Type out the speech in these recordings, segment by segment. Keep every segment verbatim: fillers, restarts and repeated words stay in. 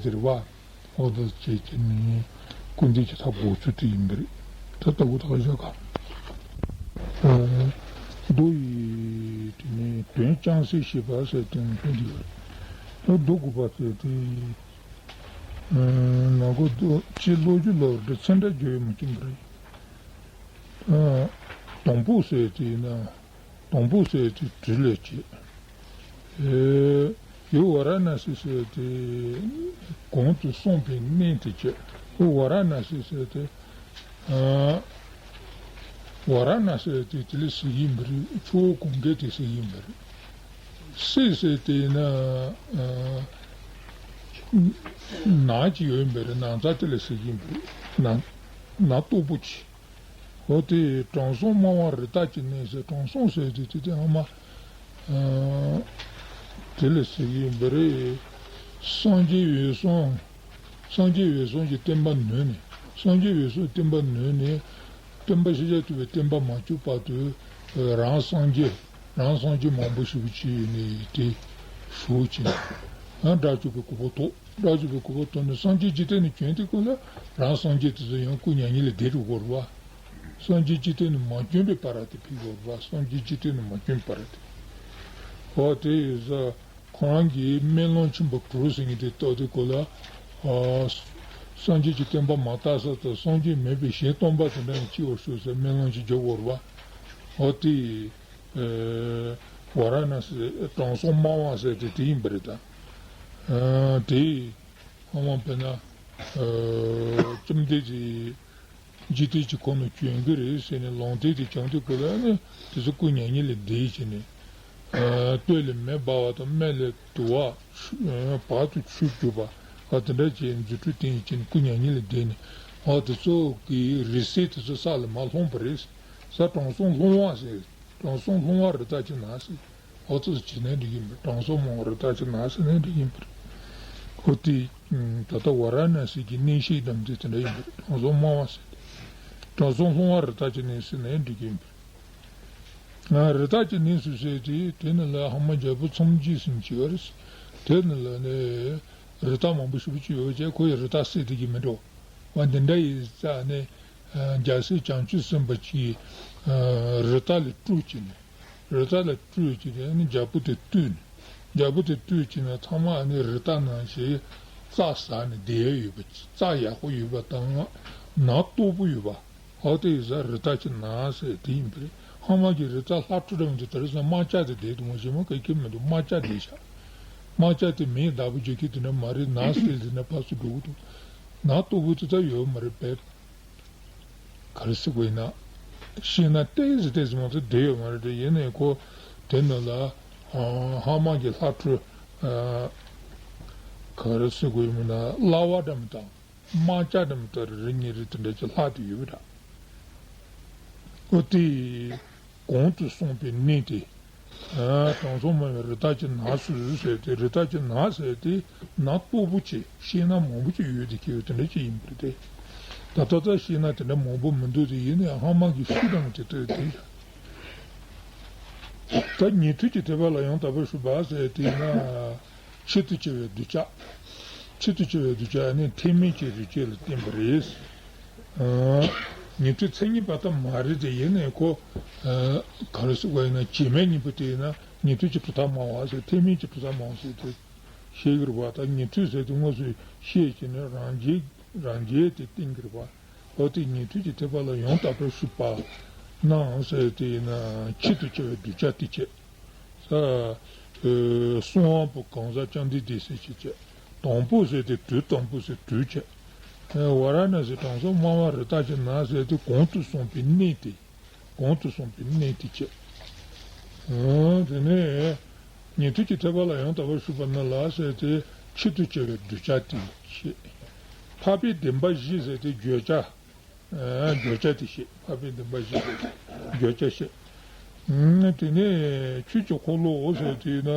ཟེར་བ། འོ་དེ་བྱས་བྱས་ནས་སྐུར་འདེབས་ཀྱི་ཐབས་དགོས་ཚུལ་དེ་ཡིན་པ་རེད། ད་ལྟ་བུ་ད་ག་བཞག་ག་ཨ། མདོ་ཡི་དེ་ནས་དོན་རྐྱང་གསལ་བྱེད་པ་ཟེར་དོན་དོན་འདི་ཡོད་རེད། ཨ། མདོ་དགུ་པ་ཟེར་དེ། ཨ། ནང་གོ་མདོ་སྤྱི་ལོ་རྒྱུས་ལབ་རེད། ཚན་ཕྲ་བརྗོད་ཡོད་མ་བྱུང་བ་རེད། ཨ། དང་པོ་ཟེར་དེ་ཡིན་ན། དང་པོ་ཟེར་དེ་དུས་ལས་བྱེད། ཨེ། ཡུལ་ཝཱ་ར་ཎ་སི་ཟེར་དེ་གོང་དུ་སོང་པའི་གནས་དེ་བྱེད། ཡུལ་ཝཱ་ར་ཎ་སི་ཟེར་དེ། ཨ། ཝཱ་ར་ཎ་སི་ཟེར་དེ་དེ་ལས་ཟེར་གྱི་ཡིན་པ་རེད། ཆུ་བོ་གངྒཱའི་དེ་ཟེར་གྱི་ཡིན་པ་རེད། སི་ཟེར་དེ་ཡིན་ན། ཨ། ནགས་ཅིག་ཡོད་ཡིན་པ་རེད། ནགས་ཚལ་དེ་ལས་ཟེར་གྱི་ཡིན་པ་རེད། ནགས། ནགས་སྟུག་པོ་ཅིག་འོ་དེ་དྲང་སྲོང་སྨྲ་བ་རི་དྭགས་ཀྱི་གནས་ཟེར། དྲང་སྲོང་ཟེར་དུས་དེ་དེ་ཧ་མ། ཨ། དེ་ལས་ཟེར་གྱི་ཡིན་པ་རེད། སངས་རྒྱས་འོད་སྲུང་། སངས་རྒྱས་འོད་སྲུང་གི་བསྟན་པ་ནོན་ནས། སངས་རྒྱས་འོད་སྲུང་བསྟན་པ་ནོན་ནས། སྟོན་པ་ཤཱཀྱ་ཐུབ་པའི་བསྟན་པ་མ་བཅུག་བར་དུ། རང་སངས་རྒྱས། རང་སངས་རྒྱས་མང་པོ་ཞེ་པོ་ཅིག་ཡོད་ནས་དེ་ཞུ་ཕྱིན། ཡང་དགྲ་བཅོམ་པའི་གོ་འཕང་ཐོབ། དགྲ་བཅོམ་པའི་གོ་འཕང་ཐོབ་ནས་སངས་རྒྱས་འཇིག་རྟེན་ནས་བྱོན་དུས་སྐབས་ལ་རང་སངས་རྒྱས་དེ་ཚོ་ཡང་སྐུ་མྱ་ངན་ལས་འདས་འགྲོ་དགོས་རེད་བ། སངས་རྒྱས་འཇིག་རྟེན་ནས་མ་བྱོན་པའི་བར་དེ་ཕེབས་དགོས་རེད་བ། སངས་རྒྱས་འཇིག་རྟེན་ནས་མ་བྱོན་པའི་བར་དེ། འོ་དེ་ཡིན་ཙང་ཁོ་རང་གིས་སྨོན་ལམ་ཆེན་པོ་དྲུག་ཟེར་མཁན་དེ་བཏབ་དུས་སྐབས་ལ། ཨ། སངས་རྒྱས་ཀྱི་བསྟན་པ་མ་དར་ས་དང་སངས་རྒྱས་མེད་པའི་གཞན་སྟོང་པ་དེ་འདྲ་ཡང་སྐྱེ་བར་ཤོག་ཟེར་སྨོན་ལམ་ཞིག་རྒྱག་དགོས་རེད་བ། འོ་དེ། ཨེ། ཝཱ་ར་ཎ་སི་དྲང་སྲོང་སྨྲ་བ་ཟེར་དེ་དེ་ཡིན་པ་རེད་ད། ཨ། དེ་ཧ་མ་དཔེར་ན། ཨ། བཅོམ་ལྡན་འདས་འཇིག་རྟེན་གྱི་ཁམས་ནས་བྱོན་གྱི་རེད་ཟེར་ནས་ལུང་བསྟན་དེ་བྱུང་དུས་སྐབས་ལ་ནི་དེ་ཚོ་སྐུ་མྱ་ངན་ལས་འདས་བྱས་ནས། ཨ། སྟོད་ལས་མེ་འབར་བ་དང་སྨད་ལས་དུ་བ་ཆུ། ཨ། བར་དུ་ཆུ་རྒྱུག་པ། ཨ། དེ་འདྲ་བྱས་རྫུ་འཕྲུལ་བསྟན་བྱས་ནས་སྐུ་མྱ་ངན་ལས་འདས་ནས། ཨ། དེ་ཚོ་གི་རིང་བསྲེལ་དེ་ཚོ་ས་ལ་མར་ལྷུང་བ་རེད། ས་དྲང་སྲོང་ལྷུང་བ་ཟེར། དྲང་སྲོང་ལྷུང་བ་རི་དྭགས་ཀྱི་ནགས་ཟེར། འོ་ཙི་ཙི་བྱས་ནའི་འགྲིག་གི་ཡིན་པ་རེད། དྲང་སྲོང་སྨྲ་བ་རི་དྭགས་ཀྱི་ནགས་ཟེར་ནའི་འགྲིག་གི་ཡིན་པ་རེད། འོ་དེ། ད་ལྟ་ཝཱ་ར་ཎ་སི་གི་གནས་བཤད་དམ་ཚིག་དེ་འདྲ་ཡིན་པ་རེད། དྲང་སྲོང་སྨྲ་བ་ཟེར་ཏེ། དྲང་སྲོང་ལྷུང་བ་རི་དྭགས་ཀྱི་གནས་ཟེར་ནའི་འགྲིག་གི་ཡིན་པ་རེད། ང་རི་དྭགས་ཀྱི་གནས་སུ་ཟེར་ཏེ་དེ་ནི་ལ་ཧ་མ་རྒྱལ་པོ་མཚམས་བརྗེས་ཟིན་བྱས་པ་རེད། དེ་ནི་ལ་ནི་རི་དྭགས་མང་པོ་ཞེ་པོ་ཅིག་ཡོད་ཀྱང་ཁོ་ཡི་རི་དྭགས་བསད་བསྡད་ཀྱི་མི་འགྲོ་བ། འདི་འདྲ་ཡི་ཙ་ནི། རྒྱལ་སྲས་བྱང་ཆུབ་སེམས་དཔའ་གྱིས་རི་དྭགས་ལས་སྤྲུལ་བྱས་ནས། རི་དྭགས་ལ་སྤྲུལ་བྱས་ནས་ནི་རྒྱལ་པོ་དེ་བཏུལ་ནས། རྒྱལ་པོ་དེ་བཏུལ་བྱས་ནས་ཚང་མ་ནི་རི་དྭགས་ནང་བཞིན་རྩྭ་ཟ་ནས་བསྡད་ཡོད་པ། རྩྭ་ཡག་པོ་ཡོད་པ་དང་ནགས་སྟུག་པོ་ཡོད་པ། འོ་དེ་ཡིན་ཙང་རི་དྭགས་ཀྱི་ནགས་ཟེར་དེ་ཡིན་པ་རེད། ཧ་མ་གི་རི་དྭགས་ལྷ་ཕྲུག་འདྲ་མི་འདུག་དེ་རིང་སང་དམག་རྒྱགས་དེ་བསྡད་འདུག་མ་གཞི་མ་ག་གེ་མི་འདུག་དམག་རྒྱགས་བསྡད་ཤག་དམག་རྒྱགས་དེ་མིང་བདག་པོ་རྒྱག་མཁན་དེ་འདྲ་མ་རེད། ནགས་ཟེར་དེ་འདྲ་ཕར་ཚུར་འགྲོ་གི་འདུག་ནགས་སྟུག་པོ་དེ་ད་ཡོད་མ་རེད་པས། ག་རེ་ཟེར་དགོས་ཡིན་ན། ཤེས་ན་ཏོག་ཙམ་ཏོག་ཙམ་མ་གཏོགས་བསྡད་ཡོད་མ་རེད་དེ། ཡིན་ནའི་ཁོ་དེ་ནང་ལ་ཨ་ཧ་མ་གི་ལྷ་ཕྲུག་ཨ་ག་རེ་ཟེར་དགོས་ཡིན་ན་གླ་བ་འདྲ་མི་དང་དམག་རྒྱགས་འདྲ་མི་དང་རེ་རེ་གཉིས་རེ་དེ་འདྲ་ཅིག་ལྷག་བསྡད་ཡོད་པ་འདྲ། ཨོ་དེ། གོང་དུ་སོང་པའི་གནས་དེ། ཨ་དྲང་སྲོང་སྨྲ་བའི་རི་དྭགས་ཀྱི་ནགས་སུ་ཟེར་ཏེ། རི་དྭགས་ཀྱི་ནགས་ཟེར་ཏེ་ནགས་སྟུག་པོ་ཅིག་ཤིང་སྣ་མང་པོ་ཅིག་ཡོད་དེ་ཁེལ་བའི་དེ་འདྲ་ཅིག་ཡིན་པ་རེད་དེ། ད་ལྟ་ད་ཤིང་སྣ་དེ་འདྲ་མང་པོ་མི་འདུག་དེ། ཡིན་ནའི་ཧ་མ་གི་ཤུགས་དང་དེ་ལྟོས་དེ། ད་ཉན་ཐོས་ཀྱི་ཐེག་པ་ལ་ཡང་དག་པར་ཞུགས་པ་ཟེར་དེ་ན། ཆེད་དུ་བྱ་བའི་གདུལ་བྱ། ཆེད་དུ་བྱ་བའི་གདུལ་བྱ་ནི་ཐེག་དམན་གྱི་རིགས་ཅན་ལ་བརྟེན་པ་རེད། ཨ་ཉན་ཐོས་མཚན་ཉིད་པ་ལྟ་མ་རེད་དེ། ཡིན་ནའི་ཁོ་ཨ་ག་རེ་ཟེར་དགོས་ཡིན་ན། བྱེད་མེད་གཉིས་པོ་དེ་ཡིན་ན་ཉན་ཐོས་ཀྱི་གྲུབ་མཐའ་སྨྲ་བ་ཟེར། ཐེག་དམན་གྱི་གྲུབ་མཐའ་སྨྲ་བ་ཟེར་དེ་བཤད་ཀྱི་རེད་བ། ད་ཉན་ཐོས་ཟེར་དེ་དངོས་སུ་བཤད་ཀྱི་ནི་རང་རྒྱལ་རང་རྒྱལ་དེ་བསྟན་གྱི་རེད་བ། འོ་དེ་ཉན་ཐོས་ཀྱི་ཐེག་པ་ལ་ཡང་དག་པར་ཞུགས་པ་ན་ཟེར་དེ་ཡིན་ན་ཆེད་དུ་བྱ་བའི་གདུལ་བྱ་དེ་བྱེད། ས། ཨེ། གསང་བ་པོ་གང་ཟག་བཅོམ་ལྡན་འདས་ཟེར་ཅིག་བྱས། དང་པོ་ཟེར་ཏེ་དུས་དང་པོ་ཟེར་དུས་བྱས། ཨེ། ཝཱ་ར་ཎ་སི་དྲང་སྲོང་སྨྲ་བ་རི་དྭགས་ཀྱི་ནགས་ཟེར་ཏེ་གོང་དུ་སོང་པའི་གནས་དེ། གོང་དུ་སོང་པའི་གནས་དེ་བྱས། ཨེ། དེ་ནས་ཉན་ཐོས་ཀྱི་ཐེག་པ་ལ་ཡང་དག་པར་ཞུགས་པ་ན་ལ་ཟེར་ཏེ་ཆེད་དུ་བྱ་བའི་གདུལ་བྱ་དེ་བཤད། འཕགས་པའི་བདེན་པ་བཞི་ཟེར་ཏེ་བརྗོད་བྱ། ཨ་བརྗོད་བྱ་དེ་བཤད། འཕགས་པའི་བདེན་པ་བཞི་ཟེར་བརྗོད་བྱ་བཤད། ཨ་དེ་ནས་ཆོས་ཀྱི་འཁོར་ལོ་ཟེར་དེ་ན།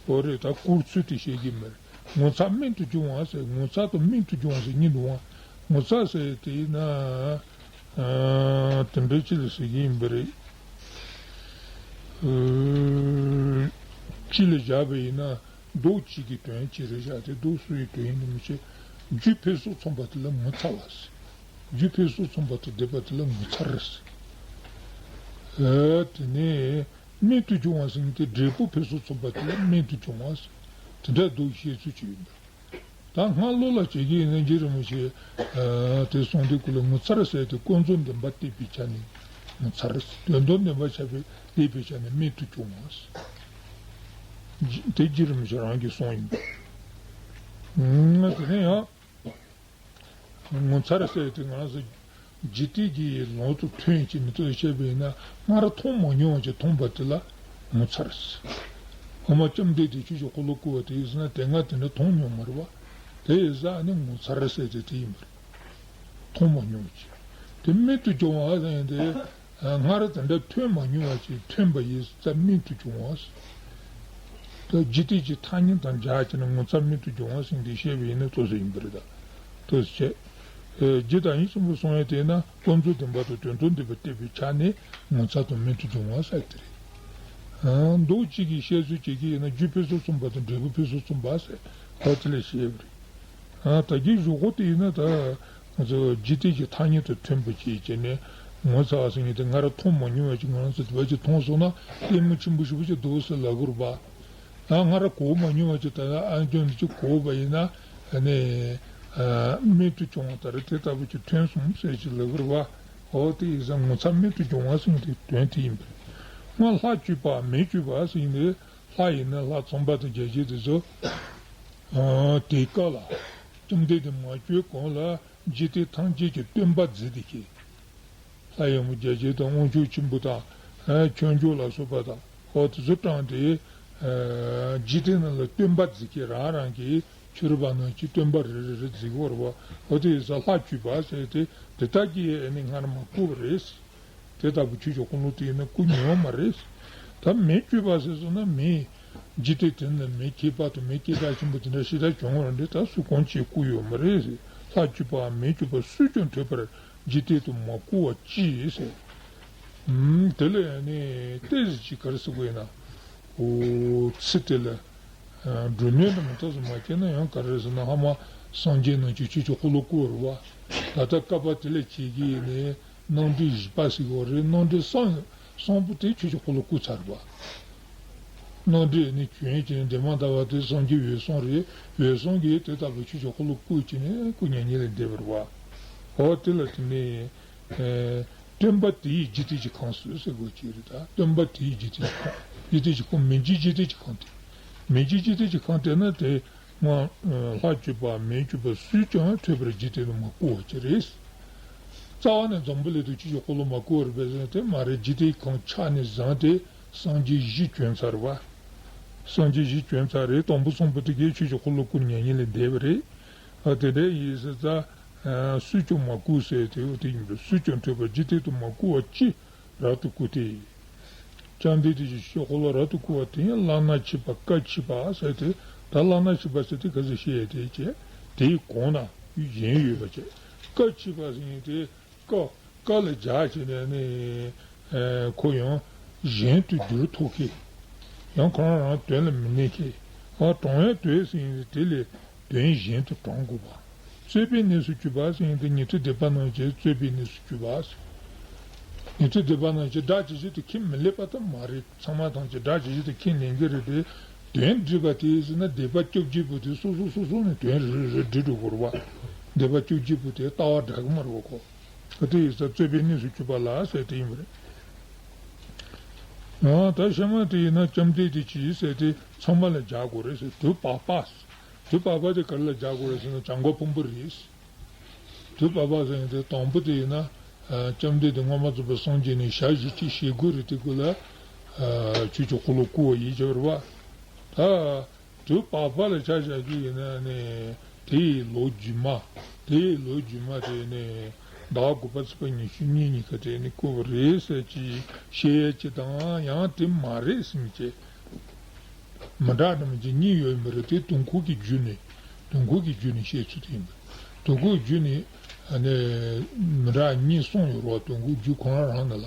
འོ་རེད། ད་བསྐོར་ཚུལ་དེ་བཤད་ཀྱི་མེད། ངོ་མཚར་རྨད་དུ་བྱུང་བ་ཟེར། ངོ་མཚར་དང་རྨད་དུ་བྱུང་བ་ཟེར་གཉིས་འདུག་བ། ངོ་མཚར་ཟེར་དེ་ན། ཨ་དེ་འདྲ་ཅིག་ལ་ཟེར་གྱི་ཡིན་པ་རེད། ཨ་སྤྱི་ལ་བཞག་པ་ཡིན་ན། མདོ་གཅིག་གི་དོན་གཅིག་རེད་བཞག་སྟེ། མདོ་སུ་ཡི་དོན་ཡིན་ནམ་ཞེ། རྒྱུ་ཕུན་སུམ་ཚོགས་པ་དེ་ལ་ངོ་མཚར་བ་ཟེར། རྒྱུ་ཕུན་སུམ་ཚོགས་པ་དང་ལྡན་པ་དེ་ལ་ངོ་མཚར་ཟེར། ཨ། དེ་ནས་རྨད་དུ་བྱུང་བ་ཟེར་མཁན་དེ་འབྲས་བུ་ཕུན་སུམ་ཚོགས་པ་དེ་ལ་རྨད་དུ་བྱུང་བ་ཟེར། དེ་འདྲ་མདོ་བཤད་ཚུལ་ཅིག་ཡོད་པས། ད་སྔ་ལོ་ལ་བྱེད་ཀྱི་ཡིན་ན་རྗེ་རིན་པོ་ཆེ། ཨ། དེ་གསུངས་དུས་སྐབས་ལ་ངོ་མཚར་ཟེར་དེ་ཀུན་རྫོབ་བདེན་པ་བསྟན་པའི་ཆ་ནས་ངོ་མཚར། དོན་དམ་བདེན་པ་ཁྱབ་པའི་བསྟན་པའི་ཆ་ནས་རྨད་དུ་བྱུང་བ་ཟེར། དེ་རྗེ་རིན་པོ་ཆེ་རང་གིས་གསུངས་ཡིན་པས། ཨ། དེ་ནས་ཡང་ངོ་མཚར་ཟེར་དེ་ང་རང་ཚོ་འཇིག་རྟེན་གྱི་ལམ་དུ་ཐོན་ཅིག་མི་ཐོན་བཤད་པ་ཡིན་ན། སྔར་མཐོང་མ་མྱོང་བ་ཅིག་མཐོང་པ་དེ་ལ་ངོ་མཚར་ཟེར། འོ་མ་བཅོམ་ལྡན་འདས་ཆོས་ཀྱི་འཁོར་ལོ་བསྐོར་བ་དེ་ཡིན་ཟེར་ན། དེ་སྔ་དེ་འདྲ་མཐོང་མྱོང་མ་རེད་པ། དེ་ཡིན་ཙང་ཨ་ནི་ངོ་མཚར་ཟེར་དེ་དེ་ཡིན་པ་རེད། མཐོང་མ་མྱོང་བ་ཅིག་དེ་རྨད་དུ་བྱུང་བ་ཟེར་ཡང་དེ། སྔར་དེ་འདྲ་ཐོན་མ་མྱོང་བ་ཅིག་ཐོན་པ་ཡིན་ཙང་རྨད་དུ་བྱུང་བ་ཟེར། ད་འཇིག་རྟེན་གྱི་ཐ་སྙད་དང་སྦྱར་བྱས་ནས་ངོ་མཚར་རྨད་དུ་བྱུང་བ་ཟེར་དེ་བཤད་པ་ཡིན་ན་ཏོག་ཙམ་ཡིན་པ་རེད་ད། ཏོག་ཙམ་བྱས། ཨེ། རྗེ་བདག་ཉིད་ཆེན་པོས་གསུངས་ཡ་དེ་ན་ཀུན་རྫོབ་བདེན་པ་དང་དོན་དམ་བདེན་པ་བསྟན་པའི་ཆ་ནས་ངོ་མཚར་དང་རྨད་དུ་བྱུང་བ་ཟེར་དེ་རེད། ཨ། མདོ་གཅིག་གི་བཤད་ཚུལ་བྱེད་ཀྱི་ཡིན་ན་རྒྱུ་ཕུན་སུམ་ཚོགས་པ་དང་འབྲས་བུ་ཕུན་སུམ་ཚོགས་པ་ཟེར་ཁོ་དེ་ལས་བཤད་པ་རེད། ཨ། ད་གིན་ཞུ་གོ་དེ་ཡིན་ན་ད་ང་ཚོ་འཇིག་རྟེན་གྱི་ཐ་སྙད་དུ་ཐོན་པ་ཅིག་བྱས་ནས་ངོ་མཚར་བ་ཟེར་མཁན་དེ་སྔར་མཐོང་མ་མྱོང་བ་ཅིག་ང་རང་ཚོ་དེ་བ་ཅིག་མཐོང་སོང་ན་ལྟད་མོ་ཆེན་པོ་ཞེ་པོ་ཅིག་འདུག་ཟེར་ལབ་དགོས་རེད་པ། ཨ། སྔར་གོ་མ་མྱོང་བ་ཅིག་ད་ཨ་སྐྱོན་དེ་ཅིག་གོ་བ་ཡིན་ན། ཨ་ནི། ཨ། རྨད་དུ་བྱུང་བ་ལྟར་དེ་ལྟ་བུ་ཅིག་ཐོན་སོང་ཟེར་ཅིག་ལབ་དགོས་རེད་པ། འོ་དེ་ཡིན་ཙང་ངོ་མཚར་རྨད་དུ་བྱུང་བ་ཟེར་མཁན་དེ་དོན་དེ་ཡིན་པ་རེད། སྔར་ལྷ་བཅུ་པ་མི་བཅུ་པ་ཟེར་མཁན་དེ། ལྷ་ཡིན་ན་ལྷ་ཚངས་པ་དང་བརྒྱ་བྱིན་དེ་ཚོ། ཨ། དེ་སྐབས་ལ་བཅོམ་ལྡན་འདས་མ་བྱོན་གོང་ལ་འཇིག་རྟེན་ཐམས་ཅད་ཀྱི་སྟོན་པ་མཛད་དེ་ཁྱེད། ལྷ་ཡི་དམ་བརྒྱ་བྱིན་དང་དབང་ཕྱུག་ཆེན་པོ་དང་། ཨ། ཆོས་འབྱོར་ལ་སོགས་པ་དང་། འོ་དེ་ཚོ་དྲངས་ཏེ། ཨ། འཇིག་རྟེན་ནང་ལ་སྟོན་པ་མཛད་ཁྱེད་རང་རང་གི་ཆོས་རིག་པ་ནང་གི་སྟོན་པ་རེ་རེ་རེ་མཛད་ཀྱི་ཡོད་རེད་པ། འོ་དེ་ཡིན་ཙང་ལྷ་བཅུ་པ་ཟེར་དེ་དེ་དག་གིས་ཨ་ནི་སྔར་མ་བསྐུར་བ་རེད། དེ་ལྟ་བུ་ཆོས་ཀྱི་འཁོར་ལོ་དེ་ཡིན་ན་བསྐུར་མྱོང་མ་རེད། ད་མི་བཅུ་པ་ཟེར་སོང་ན་མི། འཇིག་རྟེན་དེ་ན་མི་ཁྱད་པར་དུ་མི་སྐད་གྲགས་ཆེན་པོ་དེ་འདྲ་ཞེ་དྲག་བྱུང་བ་རེད། ད་སུ་གང་ཅིག་བསྐུར་ཡོད་མ་རེད། ལྷ་བཅུ་པ་མི་བཅུ་པ་སུས་ཀྱང་ཐོས་པར་འཇིག་རྟེན་དུ་མ་བསྐུར་བ་ཅི་ཟེར། ཨུམ། དེ་ལ་ནི་ཏོག་ཙམ་ཅིག་ག་རེ་ཟེར་དགོས་ཡིན་ན། འོ། ཚིག་དེ་ལ། ཨ། འབྲུ་སྣོད་དུ་མ་ཐག་ཏུ་མ་སྐྱེས་ན་ཡང་ག་རེ་ཟེར་ན་ཧ་མ་སངས་རྒྱས་རྣམས་ཀྱིས་ཆོས་ཀྱི་འཁོར་ལོ་བསྐོར་བ་རེད་པ། ད་ལྟ་བསྐལ་པ་དེ་ལ་བྱེད་ཀྱི་ནི་རྣམ་འདྲེན་བཞི་པ་ཟེར་གྱི་ཡོད་རེད། རྣམ་འདྲེན་གསུམ་གསུམ་པོ་དེ་ཆོས་ཀྱི་འཁོར་ལོ་བསྐོར་ཚར་བ། རྣམ་འདྲེན་ནི་བྱོན་ཅིང་འདས་མ་ད་བར་དུ་སངས་རྒྱས་འོད་སྲུང་རེད། འོད་སྲུང་གིས་དེ་ལྟ་བུ་ཆོས་ཀྱི་འཁོར་ལོ་བསྐོར་བྱས་ནས་སྐུ་མྱ་ངན་ལས་འདས་པ་རེད་པ། འོ་དེ་ལ་དེ་ནས། ཨེ། སྟོན་པ་དེ་ཡི་འཇིག་རྟེན་གྱི་ཁམས་སུ་ཟེར་དགོས་ཀྱི་རེད། ད་སྟོན་པ་དེ་ཡི་འཇིག་རྟེན་གྱི་ཁམས། འཇིག་རྟེན་གྱི་ཁམས། མི་མཇེད་འཇིག་རྟེན་གྱི་ཁམས་དེ། མི་མཇེད་འཇིག་རྟེན་གྱི་ཁམས་དེ་ན་དེ་སྔོན་ལྷ་བཅུ་པ་མི་བཅུ་པ་སུས་ཀྱང་ཐོས་པར་འཇིག་རྟེན་དུ་མ་བསྐུར་བ་ཅིག་རེད། རྩ་བ་ནས་འཛམ་བུ་གླིང་དུ་ཆོས་ཀྱི་འཁོར་ལོ་མ་བསྐོར་བར་བས་ཟེར་ན་དེ་མ་རེད། འཇིག་རྟེན་གྱི་ཁམས་ཆ་ནས་བཟུང་སྟེ་སངས་རྒྱས་བཞི་བྱོན་ཚར་བ། སངས་རྒྱས་བཞི་བྱོན་ཚར་རེད། དང་པོ་གསུམ་པོ་དེ་གས་ཆོས་ཀྱི་འཁོར་ལོ་བསྐོར་མྱ་ངན་ལས་འདས་པ་རེད། ཨ། དེ་འདྲ་ཡིན་ཟེར་ཙང་། ཨ། སུས་ཀྱང་མ་བསྐུར་ཟེར་དེ་འོ་དེ་ཡིན་པས། སུས་ཀྱང་ཐོས་པར་འཇིག་རྟེན་དུ་མ་བསྐུར་བ་ཅི་རབ་ཏུ་བསྐུར་ཏེ། བཅོམ་ལྡན་འདས་ཀྱིས་ཆོས་ཀྱི་འཁོར་ལོ་རབ་ཏུ་བསྐུར་བ་དེ་ཡང་བླ་ན་མཆིས་པ་སྐབས་མཆིས་པ་ཟེར་ཏེ། ད་བླ་ན་མཆིས་པ་ཟེར་དེ་ག་ཚོད་བཤད་ཡས་དེ་བྱས། དེའི་གོང་ན་གཞན་ཡོད་པ་བྱས། སྐབས་མཆིས་པ་ཟེར་མཁན་དེ་སྐབས། སྐབས་ལ་སྦྱར་བྱས་ནས་ནི། ཨེ། ཁོ་ཡང་གཞན་དུ་འགྱུར་ཐུབ་མཁན། ཡང་ཁོ་རང་རང་དོན་ལ་མི་གནས་མཁན། ཨ། དྲང་བའི་དོན་ཟེར་མཁན་དེ་ལས་དོན་གཞན་དུ་དྲང་དགོས་པ། རྩོད་པའི་གནས་སུ་གྱུར་པ་ཟེར་མཁན་དེ་ཉན་ཐོས་སྡེ་པ་རྣམས་ཀྱིས་རྩོད་པའི་གནས་སུ་གྱུར་པ་ཟེར། ཉན་ཐོས་སྡེ་པ་རྣམས་ཀྱིས་སྒྲ་ཇི་བཞིན་དུ་ཁས་མི་ལེན་པ་དང་མ་རེད། ཚང་མ་ཐམས་ཅད་སྒྲ་ཇི་བཞིན་དུ་ཁས་ལེན་གྱི་རེད་དེ། དོན་འགྲིག་པ་དེ་ཟེར་ན་སྡེ་པ་བཅོ་བརྒྱད་པོ་དེ་སོ་སོ་སོ་སོ་ནས་དོན་རེ་རེ་འགྲིག་འགྲོ་དགོས་རེད་པ། སྡེ་པ་བཅོ་བརྒྱད་པོ་དེ་ལྟ་བ་འདྲ་གི་མ་རེད་པ་ཁོ། ཨ། དེ་ཡིན་ཙང་རྩོད་པའི་གནས་སུ་གྱུར་པ་ལ་ཟེར་དེ་ཡིན་པ་རེད། ཨ། ད་ཤ་མ་དེ་ཡིན་ན་བཅོམ་ལྡན་འདས་ཀྱིས་ཟེར་དེ་ཚང་མ་ལ་སྦྱར་དགོས་རེད་ཟེར། དུས་བབ་པ། དུས་བབ་པ་དེ་ག་རེ་ལ་སྦྱར་དགོས་རེད་ཟེར་ན་བྱང་སྒོ་ཕུང་པོ་རེད། དུས་བབ་པ་ཟེར་མཁན་དེ་དང་པོ་དེ་ཡིན་ན། ཨ། བཅོམ་ལྡན་འདས་མངོན་པར་རྫོགས་པར་སངས་རྒྱས་ནས་ཞག་བཞི་བཅུ་ཞེ་དགུ་རེ་དེ་ཀུན་ལ། ཨ། ཆོས་ཀྱི་འཁོར་ལོ་བསྐོར་བ་ཡིན་ཟེར་བ་རེད་པ། ད། དུས་བབ་པ་ལ་ཆ་བཞག་གི་ཡིན་ན་ནི། དེའི་ལོ་རྗེས་མ། དེའི་ལོ་རྗེས་མ་དེ་ནི་ཟླ་དགུ་པ་ཚེས་པ་ཉི་ཤུ་གཉིས་ཉིན་ཁ་དེ་ནི་བསྐོར་བ་རེད་ཟེར་གྱི་བཤད་ཡས་ཅིག་དང་། ཡང་དེ་མ་རེད་ཟེར་མཁན་ཅིག་མི་འདྲ་འདྲ་མོ་ཅིག་གཉིས་ཡོད་མི་རེད། དེ་དུས་འཁོར་གྱི་རྒྱུད་ནས། དུས་འཁོར་གྱི་རྒྱུད་ནས་བཤད་ཚུལ་དེ་ཡིན་པ། དུས་འཁོར་རྒྱུད་ནས། ཨ་ནི། མི་འདྲ་གཉིས་གསུངས་ཡོད་རེད་པ། དུས་འཁོར་རྒྱུད་ཁོ་རང་རང་ནང་ལ།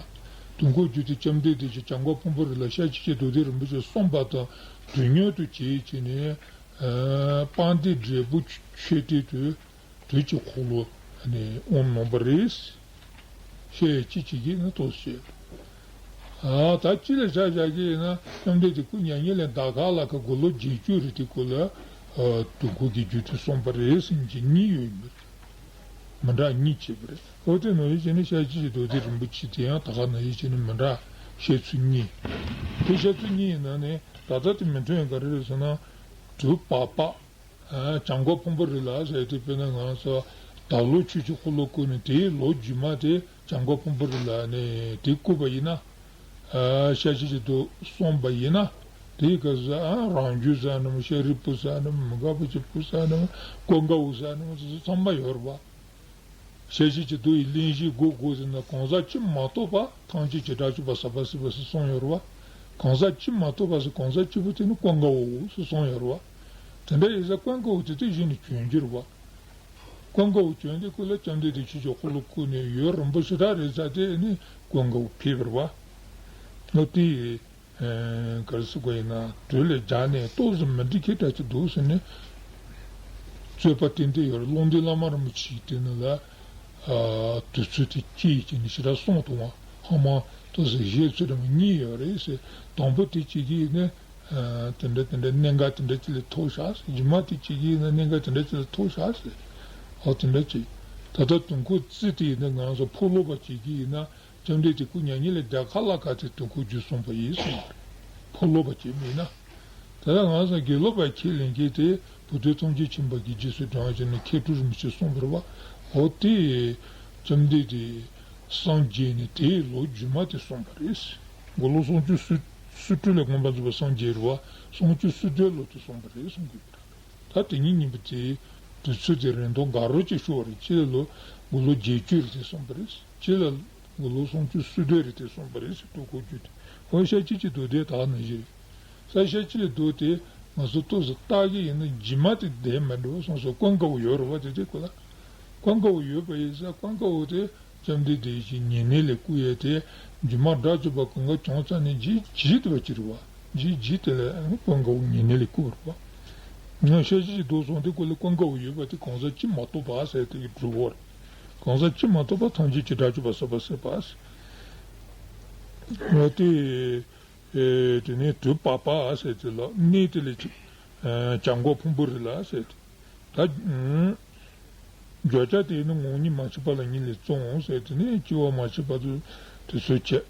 དུས་འཁོར་བརྒྱུད་དེ་བཅོམ་ལྡན་འདས་ཀྱིས་བྱང་སྒོ་ཕུང་པོའི་རི་ལ་ཤཱཀྱ་ཐུབ་པའི་རྡོ་རྗེ་རིན་པོ་ཆེ་གསུངས་པ་དང་དུས་མཉམ་དུ་བྱས་བྱས་ནས། ཨ་དཔལ་ལྡན་འབྲས་བུ་མཆོད་རྟེན་དུ་དུས་ཀྱི་འཁོར་ལོ་ནས་དབང་གནང་བ་རེད། ཤེས་ཡོན་ཅི་བྱེད་ཀྱི་ཡིན་ན་ཐུགས་སུ་ཆུད། ཨ་ད་ཅི་ལ་བྱ་བྱ་གི་ཡིན་ན་བཅོམ་ལྡན་འདས་སྐུ་མྱ་ངན་ལས་འདའ་ག་ལ་ཁ་དགུང་ལོ་བརྒྱད་ཅུ་རེད། དེ་སྐོར་ལ་ཨ་དུས་འཁོར་གྱི་རྒྱུད་དུ་གསུངས་པ་རེད་ཟེར་མཁན་གཉིས་ཡོད་མི་རེད། མི་འདྲ་གཉིས་བྱས་པ་རེད། འོ་དེ་ནང་བཞིན་བྱས་ནས་ཤཱཀྱ་ཐུབ་པའི་རྡོ་རྗེ་རིན་པོ་ཆེ་དེ་ཡང་ད་ག་ནང་བཞིན་བྱས་ནས་མི་འདྲ་བཤད་ཚུལ་གཉིས། དེ་བཤད་ཚུལ་གཉིས་ཡིན་ན་ནི་ད་ལྟ་དེ་མི་མཐུན་ཡང་ག་རེ་རེད་ཟེར་ན། དུས་བབ་པ། ཨ་བྱང་སྒོ་ཕུང་པོའི་རི་ལ་ཟེར་དུས་དཔེར་ན་ང་ཚོ་ད་ལོ་ཆོས་ཀྱི་འཁོར་ལོ་བསྐོར་ནས་དེའི་ལོ་རྗེས་མ་དེ་བྱང་སྒོ་ཕུང་པོའི་རི་ལ་ནས་དེ་བསྐོར་བ་ཡིན་ན། ཨ་ཤཱཀྱ་ཐུབ་པའི་རྡོ་གསུངས་པ་ཡིན་ན། དེའི་སྐབས་སུ་ཨ་རང་རྒྱུད་ཟེར་ནམ་ཤཱ་རིའི་བུ་ཟེར་ནམ་མི་དགའ་བ་ཅིག་བུ་ཟེར་ནམ་ཀུན་དགའ་བོ་ཟེར་ནམ་དེ་ཚོ་ཚང་མ་ཡོད་རེད་པ། ཤཱཀྱ་ཐུབ་པའི་རྡོ་ཡི་གླེང་གཞི་དགོས་དགོས་ཟེར་ན་གང་ཟག་གཅིག་མ་གཏོགས་པ་ཐམས་ཅད་བྱེ་བྲག་གཅིག་པ་ཟབ་པ་སྲིད་པ་ཟེར་གསུངས་ཡོད་རེད་པ། གང་ཟག་གཅིག་མ་གཏོགས་པ་ཟེར་གང་ཟག་གཅིག་པུ་དེ་ནི་ཀུན་དགའ་བོ་ཟེར་གསུངས་ཡོད་རེད་པ། དེ་འདྲ་ཡིན་ཙང་ཀུན་དགའ་བོ་དེ་དུས་གཞི་ནས་བྱོན་རྒྱུ་རེད་པ། ཀུན་དགའ་བོ་བྱོན་དུས་སྐབས་ལ་བཅོམ་ལྡན་འདས་ཆོས་ཀྱི་འཁོར་ལོ་བསྐོར་ནས་ཡུན་རིང་པོ་ཞེ་དྲག་རེད་ཙང་དེ་ནི་ཀུན་དགའ་བོ་ཕེབས་པ་རེད་པ། ལོ་དེ་ཡི་ཨེ་ག་རེ་ཟེར་དགོས་ཡིན་ན་དུས་ལས་འཇགས་ནས་ཏོག་ཙམ་མི་འགྲིག་མཁན་འདྲ་ཅིག་འདུག་ཟེར་ནས། རྩོད་པ་ཏན་ཏན་ཡོད་རེད། ཀློང་རྡོལ་བླ་མ་རིན་པོ་ཆེ་གིས་དེ་ནང་ལ་ཨ་དུས་ཚོད་དེ་སྐྱེལ་བྱས་ནས་ཞེ་དྲག་གསུངས་འདུག་པ། ཧ་མ་ཏོག་ཙམ་བཤད་ཚུལ་འདྲ་མོ་གཉིས་ཡོད་རེད་ཟེར། དང་པོ་དེ་གཅིག་གིས་ནི། ཨ་དེ་འདྲ་དེ་འདྲ་གནད་འགག་དེ་འདྲ་ཅིག་ལ་ཐུག་ཤག་ཟེར། རྗེས་མ་དེ་གཅིག་གིས་ནི་གནད་འགག་དེ་འདྲ་ཅིག་ལ་ཐུག་ཤག་ཟེར། འོ་དེ་འདྲ་ཅིག་ད་ལྟ་དུས་འཁོར་རྩིས་དེ་ཡིན་ན་ང་ཚོ་ཕོ་ལོག་པ་གཅིག་གིས་ཡིན་ན་བཅོམ་ལྡན་འདས་སྐུ་མྱ་ངན་ལས་འདའ་ག་ལ་ཁ་དེ་དུས་འཁོར་རྒྱུད་གསུངས་པ་ཡིན་གསུངས་པ་རེད། ཕོ་ལོག་པ་གཅིག་མིན་ན། ད་ལྟ་ང་ཚོ་དགེ་ལུགས་པ་ཁས་ལེན་མཁན་དེ་བུ་སྟོན་ཐམས་ཅད་མཁྱེན་པ་གིས་རྗེས་སུ་འབྲང་བྱས་ནས་མཁས་གྲུབ་རིན་པོ་ཆེ་གསུངས་པ་རེད་པ། འོ་དེ་བཅོམ་ལྡན་འདས་སངས་རྒྱས་ནས་དེའི་ལོ་རྗེས་མ་དེ་གསུངས་པ་རེད། དགུང་ལོ་སུམ་ཅུ་སོ་སོ་དྲུག་ལ་མངོན་པར་རྫོགས་པར་སངས་རྒྱས་རེད་པ། སུམ་ཅུ་སོ་བདུན་ལོ་དེ་གསུངས་པ་རེད་གསུང་གི་ཡོད་པ། ད་དེ་གཉིས་གཉིས་པོ་དེའི་དུས་ཚོད་དེ་རིང་ཐུང་དགའ་རབ་ཅིག་ཤོར་བ་རེད། གཅིག་ལ་ལོ་དགུང་ལོ་བརྒྱད་ཅུ་རེད་དེ་གསུངས་པ་རེད། གཅིག་ལ་དགུང་ལོ་སུམ་ཅུ་སོ་བདུན་རེད་དེ་གསུངས་པ་རེད་ཟེར། དུས་འཁོར་རྒྱུད་དེ། འོ་ཤཱཀྱ་ཐུབ་པའི་རྡོ་དེ་ད་ག་ནང་བཞིན་རེད། ས་ཤཱཀྱ་ཐུབ་པའི་རྡོ་དེ་ང་ཚོ་ཏོག་ཙམ་བརྟག་གི་ཡིན་ན་རྗེས་མ་དེ་བསྡད་མ་འགྲོ་གསུངས་སོ། ཀུན་དགའ་བོ་ཡོད་རེད་པ། དེ་དེ་ཁོ་ལ་ཀུན་དགའ་བོ་ཡོད་པ་ཡིན་ཙང་ཀུན་དགའ་བོ་དེ་བཅོམ་ལྡན་འདས་ཀྱི་ཉེ་གནས་ལས་བསྐུར་ཡས་དེ་རྗེས་མ་དགྲ་བཅོམ་པ་ཀུན་དགའ་བྱུང་ཙང་ནས་རྗེས་རྗེས་དེ་བ་ཅི་རེད་པ། རྗེས་རྗེས་དེ་ལ་ཀུན་དགའ་བོ་ཉེ་གནས་ལས་བསྐུར་བ་རེད་པ། ང་ཤཱཀྱ་ཐུབ་པའི་རྡོ་གསུངས་དེ་ཁོ་ལ་ཀུན་དགའ་བོ་ཡོད་པ་དེ་གང་ཟག་གཅིག་མ་གཏོགས་པ་ཟེར་དེ་གི་གྲུབ་པ་རེད། གང་ཟག་གཅིག་མ་གཏོགས་པ་ཐམས་ཅད་ཀྱིས་དགྲ་བཅོམ་པ་ཟེར་བ་ཟེར་བ་ཟེར། འོ་དེ། ཨེ་དེ་ནས་དུས་བབ་པ་ཟེར་དེ་ལ་གནས་དེ་ལ་ཅིག་ཨེ་བྱང་སྒོ་ཕུང་པོའི་རི་ལ་ཟེར་དེ། ད་ཨུམ་བརྗོད་བྱ་དེ་ནི་ངོ་བོ་ཉིད་མ་སྐྱེས་པ་ལ་ཉིད་ལས་བརྩམས་ཟེར་དེ་ནས་སྐྱེ་བ་མ་སྐྱེས་པ་དེ་དེ་ཚོ་བྱས།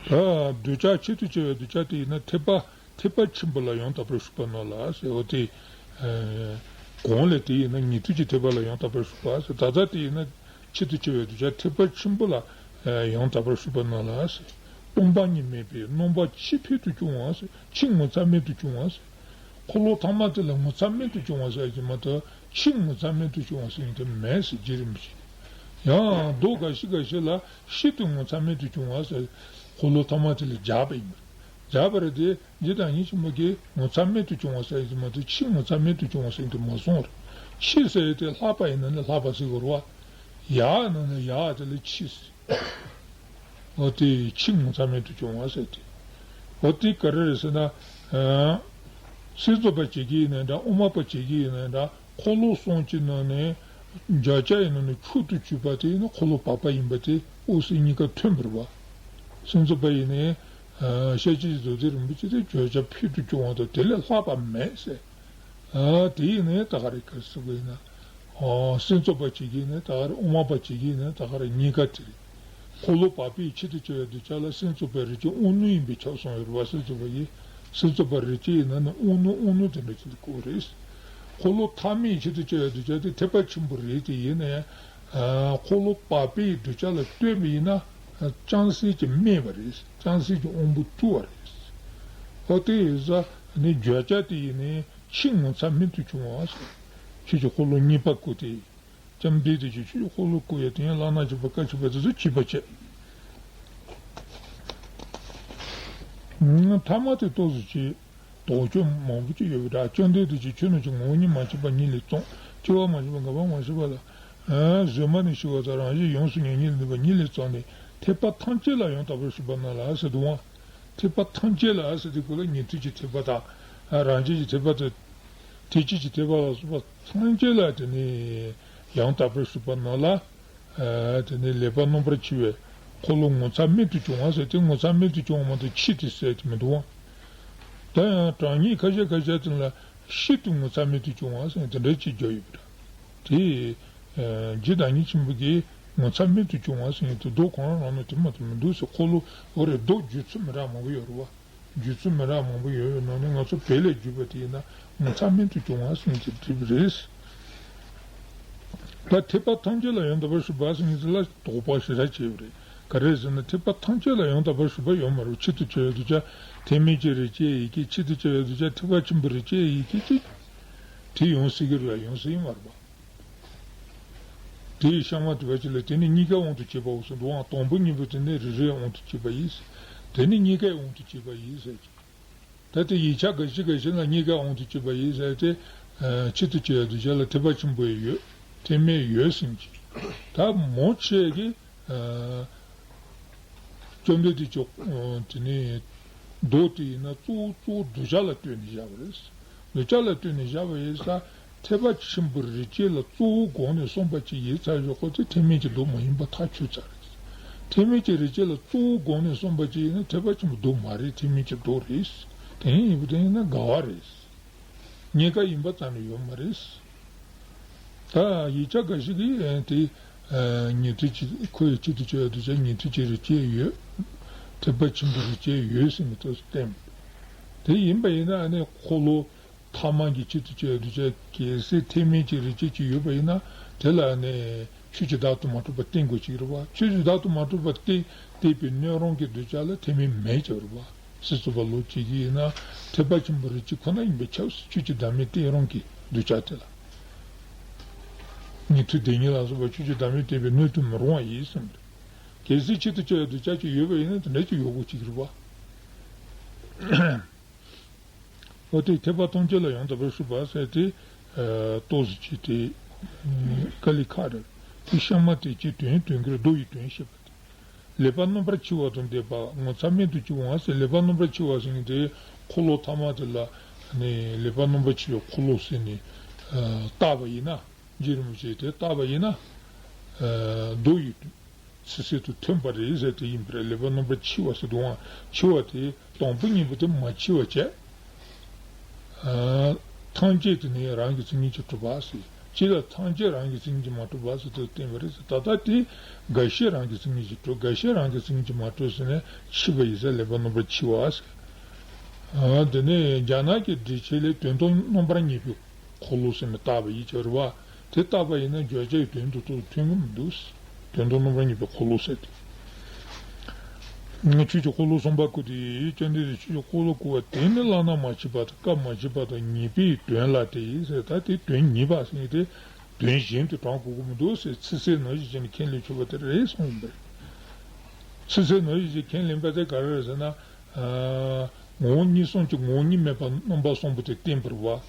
ད་གདུལ་བྱ་ཆེད་དུ་བྱ་བའི་གདུལ་བྱ་དེ་ཡིན་ན་ཐེག་པ་ཐེག་པ་ཆེན་པོ་ལ་ཡང་དག་པར་ཞུགས་པར་སྣང་ལ་ཟེར། འོ་དེ་ཨེ་གོང་ལས་དེ་ཡིན་ན་ཉན་ཐོས་ཀྱི་ཐེག་པ་ལ་ཡང་དག་པར་ཞུགས་པ་ཟེར། ད་ལྟ་དེ་ཡིན་ན། ཆེད་དུ་བྱ་བའི་གདུལ་བྱ་ཐེག་པ་ཆེན་པོ་ལ་ཡང་དག་པར་ཞུགས་པར་སྣང་ལ། སྟོང་པ་ཉིད་མེད་པའི་རྣམ་པ་ཆེས་ཕུལ་དུ་བྱུང་བ། ཆེས་ངོ་མཚར་རྨད་དུ་བྱུང་བ། འཁོར་ལོ་ཐ་མ་དེ་ལ་ངོ་མཚར་རྨད་དུ་བྱུང་བ་ཟེར་གྱི་མ་གཏོགས་ཆེས་ངོ་མཚར་རྨད་དུ་བྱུང་བ་ཟེར་མཁན་དེ་མེད་ཟེར། རྗེ་རིན་པོ་ཆེ། ཡང་མདོ་འགའ་ཞིག་འགའ་ཞིག་ལ་ཤིན་ཏུ་ངོ་མཚར་རྨད་དུ་བྱུང་བ་ཟེར། འཁོར་ལོ་ཐ་མ་དེ་ལ་སྦྱར་བ་ཡིན་པ། སྦྱར་བ་རེད་དེ། རྗེ་བདག་ཉིད་ཆེན་པོ་གིས་ངོ་མཚར་རྨད་དུ་བྱུང་བ་ཟེར་ཡག་དེ་མ་གཏོགས་ཆེས་ངོ་མཚར་རྨད་དུ་བྱུང་བ་ཟེར་ཡག་དེ་མ་གསུངས་རེད། ཆེས་ཟེར་ཡག་དེ་ལྷག་པ་ཡིན་ན་ནི་ལྷག་པ་ཟེར་དགོས་རེད་པ། ཡག་ན་ནི་ཡག་དེ་ལ་ཆེས་ཟེར། འོ་དེ་ཆེས་ངོ་མཚར་རྨད་དུ་བྱུང་བ་ཟེར་དེ། འོ་དེ་ག་རེ་རེད་ཟེར་ན། ཨ་སེམས་ཙམ་པ་བྱེད་ཀྱི་ཡིན་ན་འདྲ། དབུ་མ་པ་བྱེད་ཀྱི་ཡིན་ན་འདྲ། འཁོར་ལོ་གསུམ་གྱི་ནང་ནས་བརྗོད་བྱ་ཡི་ནང་ནས་མཆོག་ཏུ་གྱུར་པ་དེ་ནི་འཁོར་ལོ་བབ་པ་ཡིན་པ་དེ་འོད་གསལ་གཉིས་ཀ་མཐུན་པ་རེད་པ། སེམས་ཙམ་པ་ཡིན་ནའི་ཤཱཀྱ་ཐུབ་པའི་རྡོ་རྗེ་རིན་པོ་ཆེ་དེ་བརྗོད་བྱ་ཕུལ་དུ་བྱུང་བ་དང་དེ་ལས་ལྷག་པ་མེད་ཟེར། ཨ་དེ་ཡིན་ནའི་ད་ག་རེ་ག་རེ་ཟེར་དགོས་ཡིན་ན། ཨ་སེམས་ཙམ་པ་བྱེད་ཀྱི་ཡིན་ནའི་ད་ག་རེ། དབུ་མ་པ་བྱེད་ཀྱི་ཡིན་ནའི་ད་ག་རེ། གཉིས་ཀ་དེ་རེད། འཁོར་ལོ་བབ་པའི་ཆེད་དུ་བྱ་བའི་གདུལ་བྱ་ལ་སེམས་ཙམ་པའི་རིགས་ཀྱི་དབང་རྣོན་ཡིན་པས་ཁྱབ་གསུངས་ཡོད་རེད་པ། སེམས་ཙམ་པ་གིས་སེམས་ཙམ་པའི་རིགས་ཀྱི་ཡིན་ན་ནི་དབང་རྣོན་དབང་རྣོན་དེ་འདྲ་ཅིག་ལ་གོ་རེད། འཁོར་ལོ་ཐ་མའི་ཆེད་དུ་བྱ་བའི་གདུལ་བྱ་དེ་ཐེག་པ་ཆེན་པོ་རེད་དེ། ཡིན་ནའི་ཨ་འཁོར་ལོ་བབ་པའི་གདུལ་བྱ་ལ་ལྟོས་པ་ཡིན་ན་ཅང་སེམས་ཀྱིས་དམན་པ་རེད། ཅང་སེམས་ཀྱི་དབང་པོ་བཙུགས་པ་རེད། འོ་དེ་ཡིན་ཙང་ནི་བརྗོད་བྱ་དེ་ཡིན་ནའི་ཆེས་ངོ་མཚར་རྨད་དུ་བྱུང་བ་ཟེར། ཆོས་ཀྱི་འཁོར་ལོ་གཉིས་པ་བསྐོར་ཏེ། བཅོམ་ལྡན་འདས་ཀྱིས་ཆོས་ཀྱི་འཁོར་ལོ་བསྐོར་ཡག་དེ་ཡང་བླ་ན་མེད་པ་བཀའ་ཆོས་པ་དེ་ཚོ་བྱིས་པ་བྱས། ཐ་མ་དེ་ཏོག་ཙམ་ཅིག་དོགས་གཅོད་མང་པོ་ཅིག་ཡོད་པ་འདྲ། བཅོམ་ལྡན་འདས་ཀྱིས་ཆོས་རྣམས་ཀྱི་ངོ་བོ་ཉིད་མ་སྐྱེས་པ་ཉིད་ལས་བརྩམས། སྐྱེ་བ་མ་བྱས་པ་འགག་པ་མ་བྱས་པ་ལ། ཨ་གཟོད་མ་ནས་ཞི་བ་དང་རང་བཞིན་ཡོངས་སུ་ཉིད་གཉིས་ལས་འདས་པ་ཉིད་ལས་བརྩམས་ཏེ། ཐེག་པ་ཐམས་ཅད་ལ་ཡང་དག་པར་ཞུགས་པ་རྣམས་ལ་ཟེར་འདུག་པ། ཐེག་པ་ཐམས་ཅད་ལ་ཟེར་དུས་སྐབས་ལ་ཉན་ཐོས་ཀྱི་ཐེག་པ་དང་། རང་རྒྱལ་གྱི་ཐེག་པ་དང་། ཐེག་ཆེན་གྱི་ཐེག་པ་ལ་སོགས་པ་ཐམས་ཅད་ལ་དེ་ནས་ཡང་དག་པར་ཞུགས་པ་རྣམས་ལ། དེ་ནས་ལེགས་པར་རྣམ་པར་ཕྱེ་བའི་འཁོར་ལོ་ངོ་མཚར་རྨད་དུ་བྱུང་བ་ཟེར་ཏེ། ངོ་མཚར་རྨད་དུ་བྱུང་བ་མ་གཏོགས་ཆེད་དུ་ཟེར་གྱི་མི་འདུག་པ། ད་ཡང་གྲངས་ངེས་ཁ་ཤས་ཁ་ཤས་དེ་ལ་ཤིན་ཏུ་ངོ་མཚར་རྨད་དུ་བྱུང་བ་ཟེར་དེ་འདྲ་ཅིག་བརྗོད་ཡོད་པ་འདྲ། དེ། རྗེ་བདག་ཉིད་ཆེན་པོ་གིས་ངོ་མཚར་རྨད་དུ་བྱུང་བ་ཟེར་མཁན་དེ་མདོ་གང་རང་ནང་དེ་མ་གཏོགས་མི་འདུག་ཟེར། འཁོར་ལོ་འོ་རེད། མདོ་བརྗོད་ཚུལ་མི་འདྲ་མང་པོ་ཡོད་རེད་པ། བརྗོད་ཚུལ་མི་འདྲ་མང་པོ་ཡོད་པའི་ནང་ནས་ང་ཚོ་བོད་ལས་བརྒྱུད་པ་དེ་ཡིན་ན་ངོ་མཚར་རྨད་དུ་བྱུང་བ་ཟེར་མཁན་དེ་འགྲིག་པ་རེད། ད་ཐེག་པ་ཐམས་ཅད་ལ་ཡང་དག་པར་ཞུགས་པ་ཟེར་མཁན་དེ་ལ་དོགས་པ་ཞེ་དྲག་བྱས་པ་རེད། ག་རེ་ཟེར་ན་ཐེག་པ་ཐམས་ཅད་ལ་ཡང་དག་པར་ཞུགས་པ་ཡོད་མ་རེད། ཆེད་དུ་བྱ་བའི་གདུལ་བྱ། ཐེག་དམན་གྱི་རིགས་ཅན་ཡི་གེ། ཆེད་དུ་བྱ་བའི་གདུལ་བྱ་ཐེག་པ་ཆེན་པོའི་རིགས་ཅན་ཡི་གེ་ཅིག་དེ་ཡོང་སྲིད་ཀྱི་རེད་པ། ཡོང་སྲིད་ཀྱི་མ་རེད་པ། དེ་ཡི་གཤའ་མ་དེ་བ་ཅིག་ལ་དེ་ནི་གཉིས་ཀའི་དབང་དུ་བྱས་པའོ་ཟེར་འདུག་པ། དང་པོ་གཉིས་པོ་དེ་ནི་རེ་རེའི་དབང་དུ་བྱས་པ་ཡིན། དེ་ནི་གཉིས་ཀའི་དབང་དུ་བྱས་པ་ཡིན་ཟེར་གྱི། ད་དེ་ཡིག་ཆ་འགའ་ཞིག་འགའ་ཞིག་ལ་གཉིས་ཀའི་དབང་དུ་བྱས་པ་ཡིན་ཟེར་ཏེ། ཆེད་དུ་བྱ་བའི་གདུལ་བྱ་ལ་ཐེག་པ་ཆེན་པོ་ཡོད། ཐེག་དམན་ཡོད་ཟེར་གྱི། ད་མང་ཆེ་གིས། བཅོམ་ལྡན་འདས་ཀྱི། དེ་ནས་མདོ་དེ་ཡིན་ན་གཙོ་བོ་གཙོ་བོ་གདུལ་བྱ་ལ་ལྟོས་ནས་བཞག་པ་རེད། གདུལ་བྱ་ལ་ལྟོས་ནས་བཞག་པ་ཡིན་ཙང་། ཐེག་པ་ཆེན་པོའི་རིགས་ཅན་ལ་གཙོ་བོའི་སྒོ་ནས་གསུངས་པ་ཅིག་ཡིན་ཙང་ཞོག་ཁོ་དེ་ཐེག་དམན་གྱི་མདོ་མ་ཡིན་པ་ཐག་ཆོད་ཚར་རེད། ཐེག་དམན་གྱི་རིགས་ཅན་ལ་གཙོ་བོའི་སྒོ་ནས་གསུངས་པ་ཅིག་ཡིན་ན་ཐེག་པ་ཆེན་པོའི་མདོ་མ་རེད། ཐེག་དམན་གྱི་མདོ་རེད། དེ་ཡིན་པ་དེ་ཡིན་ན་འགལ་བ་རེད། གཉིས་ཀ་ཡིན་པ་ཙམ་ལས་ཡོད་མ་རེད། ད་ཡིག་ཆ་འགའ་ཞིག་གིས་དེ། ཉན་ཐོས་ཀྱི། ཁོའི་ཆེད་དུ་བྱ་བའི་གདུལ་བྱ་ཉན་ཐོས་ཀྱི་རིགས་ཅན་ཡོད། ཐེག་པ་ཆེན་པོའི་རིགས་ཅན་ཡོད་ཟེར་ནས་ཐོག་སུ་བསྟན། དེ་ཡིན་པ་ཡིན་ན་ནི་འཁོར་ལོ་ཐ་མ་གི་ཆེད་དུ་བྱ་བའི་གདུལ་བྱ་གལ་སྲིད་ཐེག་དམན་གྱི་རིགས་ཅན་ཅིག་ཡོད་པ་ཡིན་ན། དེ་ལ་ནི་ཆོས་ཀྱི་བདག་ཏུ་མ་གྲུབ་པ་བསྟན་དགོས་ཀྱི་རེད་པ། ཆོས་ཀྱི་བདག་ཏུ་མ་གྲུབ་པ་བསྟན། བསྟན་པའི་སྣོད་རུང་གི་གདུལ་བྱ་ལ་ཐེག་དམན་མེད་ཀྱི་རེད་པ། སྲིད་རྩོད་པ་ལོག་བྱེད་ཀྱི་ཡིན་ན་ཐེག་པ་ཆེན་པོའི་རིགས་ཅན་ཁོ་ན་ཡིན་པས་ཁྱབ་ཟེར། ཆོས་ཀྱི་བདག་མེད་བསྟན་རུང་གི་གདུལ་བྱ་དེ་ལ། ཉན་ཐོས་སྡེ་གཉིས་ལ་སོགས་པ་ཆོས་ཀྱི་བདག་མེད་བསྟན་པའི་སྣོད་དུ་མི་རུང་བ་ཡིན་གསུངས་པ་རེད། གལ་སྲིད་ཆེད་དུ་བྱ་བའི་གདུལ་བྱ་ཅིག་ཡོད་པ་ཡིན་ན་དེ་འདྲ་ཅིག་ཡོད་དགོས་ཀྱི་རེད་པ། འོ་དེ་ཐེག་པ་ཐམས་ཅད་ལ་ཡང་དག་པར་ཞུགས་པ་ཟེར་ཏེ། ཏོག་ཙམ་ཅིག་དེ། དཀའ་ལས་ཁག་རེད། དེ་གཤའ་མ་དེ་ཅིག་དོན་དོན་གྱི་མདོ་ཡི་དོན་བཤད་པ་དེ། ལེགས་པར་རྣམ་པར་ཕྱེ་བ་དང་ལྡན་པ་ངོ་མཚར་རྨད་དུ་བྱུང་བ་ཟེར། ལེགས་པར་རྣམ་པར་ཕྱེ་བ་ཟེར་མཁན་དེ་འཁོར་ལོ་ཐ་མ་དེ་ལ་ནི་ལེགས་པར་རྣམ་པར་ཕྱེ་བའི་འཁོར་ལོ་ཟེར་ནས་བཏགས་པ་ཡིན་ན། རྗེ་རིན་པོ་ཆེས་དེ་བཏགས་པ་ཡིན་ན། མདོ་ཡི་ཚིག་གསལ་དུ་ཐོན་པ་རེད་ཟེར་དེ་ཡིན་པ་རེད། ལེགས་པར་རྣམ་པར་ཕྱེ་བ་ཟེར་དུས་ཕྱེ་བ་དེ་དང་པོ་གཉིས་པོ་དེ་མ་ཕྱེ་བ་བྱས། ཐམས་ཅད་དེ་ནི་རང་གི་མཚན་ཉིད་ཀྱིས་གྲུབ་པ་ཟེར། སྤྱི་ལ་ཐམས་ཅད་རང་གི་མཚན་ཉིད་ཀྱིས་མ་གྲུབ་པ་ཟེར་དུ་བསྟན་པ་རེད་ཟེར། ད་ལྟ་དེ་འགའ་ཤས་རང་གི་མཚན་ཉིད་ཀྱིས་གྲུབ། འགའ་ཤས་རང་གི་མཚན་ཉིད་ཀྱིས་མ་གྲུབ་ཟེར་ནས་ཕྱེ་བ་ཡིན་ཟེར། ལེགས་པར་རྣམ་པར་ཕྱེ་བ་ཟེར། དེ་ནས་རྒྱ་ནག་གི་འགྲེལ་ཆེན་ལས་དོན་དམ་རྣམ་པར་ངེས་པའི་འཁོར་ལོ་ཟེར་ནས་བཏགས་པ་ཡིན་ཟེར་བ། དེ་བཏགས་པ་ཡིན་ན་བརྗོད་བྱ་ཡི་དོན་དུ་ཐོན་གྱི་མི་འདུག། དོན་དམ་རྣམ་པར་ངེས་པའི་འཁོར་ལོ་ཟེར་ཏེ། ཆོས་ཀྱི་འཁོར་ལོ་གསུམ་པ་བསྐོར་ཏེ། བཅོམ་ལྡན་འདས་ཆོས་ཀྱི་འཁོར་ལོ་བསྐོར་བ་དེ་ནི་བླ་ན་མ་མཆིས་པ་དང་སྐབས་མ་མཆིས་པ་དང་ཉེས་པའི་དོན་ལ་དེ་ཟེར། ད་དེ་དོན་ཉེས་པ་ཟེར་དེ་དོན་གཞན་དུ་དྲངས་དགོས་ཀྱི་མི་འདུག་ཟེར། ཚིག་གསལ་ནང་བཞིན་བྱས་ནས་ཁས་ལེན་ཆོག་པ་དེ་རེད་གསུངས་པ་རེད། ཚིག་གསལ་ནང་བཞིན་བྱས་ནས་ཁས་ལེན་པ་དེ་ག་རེ་རེད་ཟེར་ན། ངོ་བོ་ཉིད་གསུམ་གྱི་ངོ་བོ་ཉིད་མེད་པ་རྣམ་པ་གསུམ་པོ་དེ་བསྟན་པར་བ།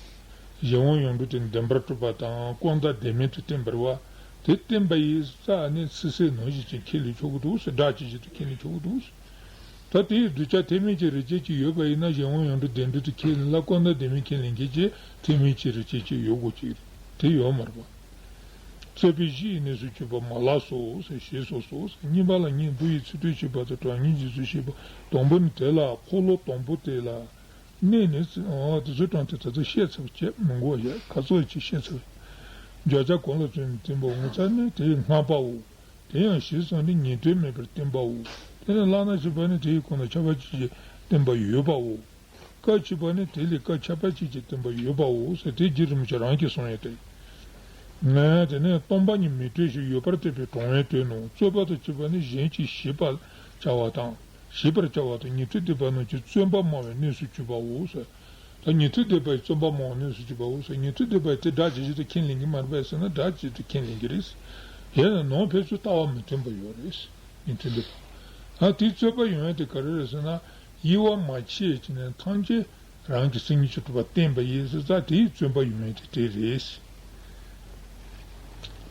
གཞན་དབང་ཡོངས་གྲོལ་དེ་བདེན་པར་གྲུབ་པ་དང་ཀུན་བཏགས་བདེན་མེད་དུ་བསྟན་པར་བ། དེ་བསྟན་པ་ཡིན་ཙང་ནི་ཚིག་གསལ་ནང་བཞིན་བྱས་ནས་ཁས་ལེན་ཆོག་གི་འདུག་ཟེར། སྒྲ་ཇི་བཞིན་དུ་ཁས་ལེན་ཆོག་གི་འདུག་ཟེར། ད་དེའི་གདུལ་བྱ་ཐེག་དམན་གྱི་རིགས་ཅན་ཅིག་ཡོད་པ་ཡིན་ན་གཞན་དབང་ཡོངས་གྲོལ་བདེན་གྲུབ་ཏུ་ཁས་ལེན་ལ་ཀུན་བཏགས་བདེན་མེད་ཁས་ལེན་མཁན་གྱི་ཐེག་དམན་གྱི་རིགས་ཅན་ཅིག་ཡོད་དགོས་ཀྱི་རེད། དེ་ཡོད་མ་རེད་པ། རྩོད་པའི་གཞི་ཡི་གནས་སུ་གྱུར་པ་མ་ལགས་སོ་ཟེར། ཞེས་སོགས་སོ་ཟེར། གཉིས་པ་ལ་ནི་མདོ་ཡི་ཚིག་དོན་བཤད་པ་དང་གྲངས་ངེས་རྗེས་སུ་བཤད་པ། དང་པོ་ནི་དེ་ལ་འཁོར་ལོ་དང་པོ་དེ་ལ་གནས་ནི་ཨ་དེ་ཚོ་དྲངས་ཏེ་ད་ལྟ་བཤད་ཚར་བ་བྱས་མི་དགོས་པ་བྱས། ཁ་ཚོགས་ཅིག་བཤད་ཚར་བ། བརྗོད་བྱ་གང་ལ་བརྩོན་ནས་བསྟན་པའོ། ངོ་མཚར་ནི་དེ་ཡི་སྔ་པའོ། དེ་ཡང་ཞེས་སོགས་ནི་ཉིང་དོན་མེད་པར་བསྟན་པའོ། དེ་ནི་བླ་ན་མཆིས་པ་ནི་དེ་ཡི་གོང་ན་ཁྱབ་པ་ཅིག་གིས་བསྟན་པ་ཡོད་པའོ། སྐབས་ཕྱི་པ་ནི་དེ་ལས་སྐབས་ཁྱད་པར་ཅན་གྱི་བསྟན་པ་ཡོད་པའོ་ཟེར། དེ་རྗེ་རིན་པོ་ཆེ་རང་གིས་གསུངས་ཡོད་དེ། ངས་དེ་ནས་སྟོང་པ་ཉིད་མི་སྤྲོས་ཤིང་ཡོད་པར་བསྟན་པའི་དྲང་བའི་དོན་ནོ། རྩོད་པ་དང་བཅས་པ་ནི་གཞན་གྱིས་ཤེས་པར་བྱ་བ་དང་། ཤེས་པར་བྱ་བ་དང་ཉན་ཐོས་སྡེ་པ་རྣམས་ཀྱིས་བརྩོན་པ་སྨྲ་བའི་གནས་སུ་གྱུར་པའོ་ཟེར། ད་ཉན་ཐོས་སྡེ་པ་ཡིས་བརྩོན་པ་སྨྲ་བའི་གནས་སུ་གྱུར་པའོ་ཟེར། ཉན་ཐོས་སྡེ་པ་ཡིས་དེ་སྒྲ་ཇི་བཞིན་དུ་ཁས་ལེན་གྱི་མ་རེད་པས་ཟེར་ན་སྒྲ་ཇི་བཞིན་དུ་ཁས་ལེན་གྱི་རེད། ཡིན་ན་ནང་ཕན་ཚུན་ལྟ་བ་མི་མཐུན་པ་ཡོད་རེད། ཉན་ཐོས་སྡེ་པ། ཨ་དེའི་རྩོད་པ་ཡོང་ཡ་དེ་ག་རེ་རེད་ཟེར་ན། དབྱེ་བ་མ་ཕྱེ་བྱས་ནས་ཐམས་ཅད་རང་གི་མཚན་ཉིད་ཀྱིས་གྲུབ་པ་བསྟན་པ་ཡིན་ཟེར་ཙང་དེའི་རྩོད་པ་ཡོང་ཡ་དེ་དེ་རེད།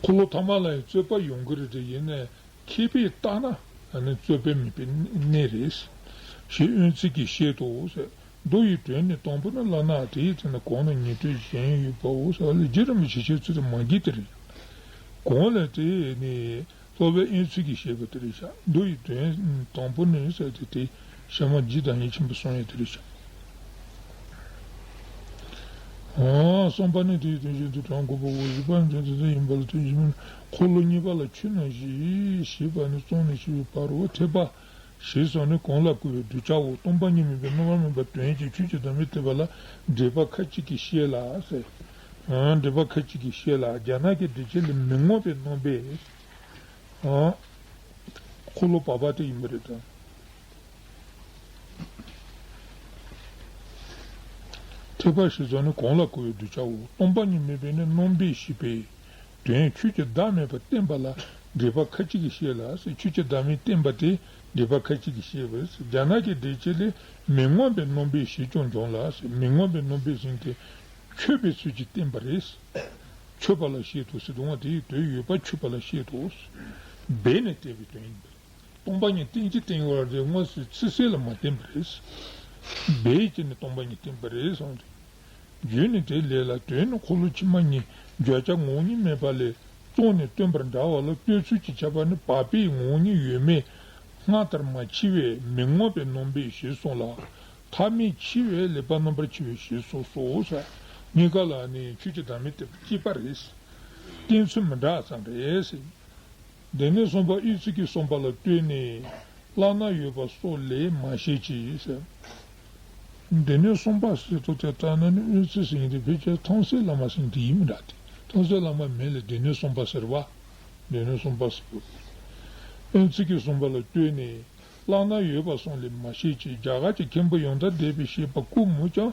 འཁོར་ལོ་ཐ་མ་ལ་ཡང་རྩོད་པ་ཡོང་གི་རེད་དེ། ཡིན་ནའི་མཁས་པས་བརྟགས་ན་ ནི་རྩོད་པ་མེད་པའི་གནས་རེད། ཞེས་དབོན་ཚིག་གིས་བཤད་དོ་ཟེར། མདོ་ཡི་དོན་ནི། དང་པོ་ནི་བླ་ན་དེའི་ཚེ་ན་གང་ལ་ཉན་ཐོས་གཞན་ཡོད་པའོ་ཟེར་བ་ལས་རྗེ་རིན་པོ་ཆེ་ཆོས་ཚུལ་དུ་མ་གྱིས་དེ་རེད། གང་ལ་དེ་ནི། སློབ་དཔོན་དབོན་ཚིག་གིས་བཤད་པ་དེ་རེད་ཤག་མདོ་ཡི་དོན་དང་པོ་ནི་ཟེར་ཏེ་དེ་ཞྭ་དམར་རྗེ་བདག་ཉིད་ཆེན་པོས་གསུངས་ཡོད་དེ་རེད་ཤག་ཨང་། གསུམ་པ་ནི་དེའི་དོན་བཞིན་དུ་གྲངས་དགུ་པའོ། བཞི་པ་ནི་དོན་དེ་ལྟར་ཡིན་པ་ལ་དོན་གཞན་མིན། འཁོར་ལོ་གཉིས་པ་ལ་ཆོས་རྣམ་བཞི་ཞེས་པ་ནི་རྩོམ་ནས་ཞུས་པའི་བར་རོ། ཐེག་པ་ཞེས་སོགས་ནི་གང་ལ་བསྐུལ་བའི་གདུལ་བྱའོ། སྟོང་པ་ཉིད་མིན་པའི་རྣམ་པར་སྨིན་པ་དོན་གྱི་ཆོས་ཀྱི་བདག་མེད་བསྟན་པ་ལ་འགྲེལ་པ་ཁ་ཅིག་གིས་བཤད་ལ་ཟེར། ཨང་། འགྲེལ་པ་ཁ་ཅིག་གིས་བཤད་ལ། རྒྱ་ནག་གི་འགྲེལ་བྱེད་ལས་མི་མངོན་པའི་རྣམ་པས། ཨང་། འཁོར་ལོ་བར་པ་དེ་ཡིན་པ་རེད་དམ། ཐེག་པ་ཞེས་སོགས་ནི་གང་ལ་བསྐུལ་བའི་གདུལ་བྱའོ། སྟོང་པ་ཉིད་མིན་པའི་ནི་རྣམ་པས་ཞེས་པའི་དོན་ཆོས་ཀྱི་བདག་མེད་པ་བསྟན་པ་ལ་འགྲེལ་པ་ཁ་ཅིག་གིས་བཤད་ལ་ཟེར། ཆོས་ཀྱི་བདག་མེད་བསྟན་པ་དེ་འགྲེལ་པ་ཁ་ཅིག་གིས་བཤད་པ་ཟེར། རྒྱ་ནག་གི་འགྲེལ་བྱེད་ལས་མི་མངོན་པའི་རྣམ་པས་ཞེས་ཀྱང་འབྱུང་ལ་ཟེར། མི་མངོན་པའི་རྣམ་པས་ཟེར་མཁན་དེ་འཆོལ་པའི་ཚུལ་གྱིས་བསྟན་པ་རེད། འཆོལ་པ་ལ་བཤད་དོ་ཟེར་དུས་དེའི་དོན་ཡོད་པ་འཆོལ་པ་ལ་བཤད་དོ། སྦས་ནས་བསྟན་པའི་དོན་ཡིན་པས། སྟོང་པ་ཉིད་བསྟན་གྱི་བསྟན་ཡོད་རེད། དངོས་སུ་ཚིག་གསལ་ལ་མ་བསྟན་པ་རེད། སྦས་ཀྱིས་ནི་སྟོང་པ་ཉིད་བསྟན་པ་རེད་གསུངས་ཏེ། རྒྱུད་ནི་དེ་ལས་ལ། དོན་ནི་འཁོར་ལོ་ཕྱི་མ་གཉིས། བརྗོད་བྱ་ངོ་བོ་ཉིད་མེད་པ་ལས་བརྩམས་ནས་སྟོན་པར་འདྲ་བ་ལ་ལྟོས་ཚུལ་གྱིས་ཁྱབ་པ་ནི་བར་པའི་ངོ་བོ་ཉིད་ཡོད་མེད་སྔར་ལྟར་མ་ཕྱེ་བས་མི་མངོན་པའི་རྣམ་པས་ཞེས་གསུངས་ལ། ཐ་མས་ཕྱེ་བས་ལེགས་པར་རྣམ་པར་ཕྱེ་བས་ཞེས་གསུངས་སོ། གཉིས་ཀ་ལ་ནི་ཆོས་ཀྱི་བདག་མེད་བསྟན་པ་གཅིག་པ་རེད། བསྟན་ཚུལ་མི་འདྲ་ཙམ་རེད། སྡེ་སྣོད་གསུམ་པ་དབོན་ཚིག་གི་གསུངས་པ་ལ་ལྟོས་ནས་བླ་ན་ཡོད་པ་སོགས་ལས་མ་བཤད་ཅིག་ཟེར། སྡེ་སྣོད་གསུམ་པ་ཟེར་དུས་དེ་ལྟ་ན་ནི་དབོན་ཚིག་ཟེར་མཁན་དེ་ཕལ་ཆེར་ཐང་སེ་བླ་མ་ཟེར་མཁན་དེ་ཡིན་མི་འདྲ་སྟེ། ཐང་སེ་བླ་མ་མིང་ལ་སྡེ་སྣོད་གསུམ་པ་ཟེར་བ། སྡེ་སྣོད་གསུམ་པ་ཟེར་བ། དབོན་ཚིག་གི་གསུངས་པ་ལ་ལྟོས་ནས། བླ་ན་ཡོད་པ་གསུམ་ལས་མ་བཤད་ཅིག་རྒྱ་གར་གྱི་མཁན་པོ་ཡང་དག་སྡེ་པས་བཤད་པ་ཀུ་མུ་ཀྱང་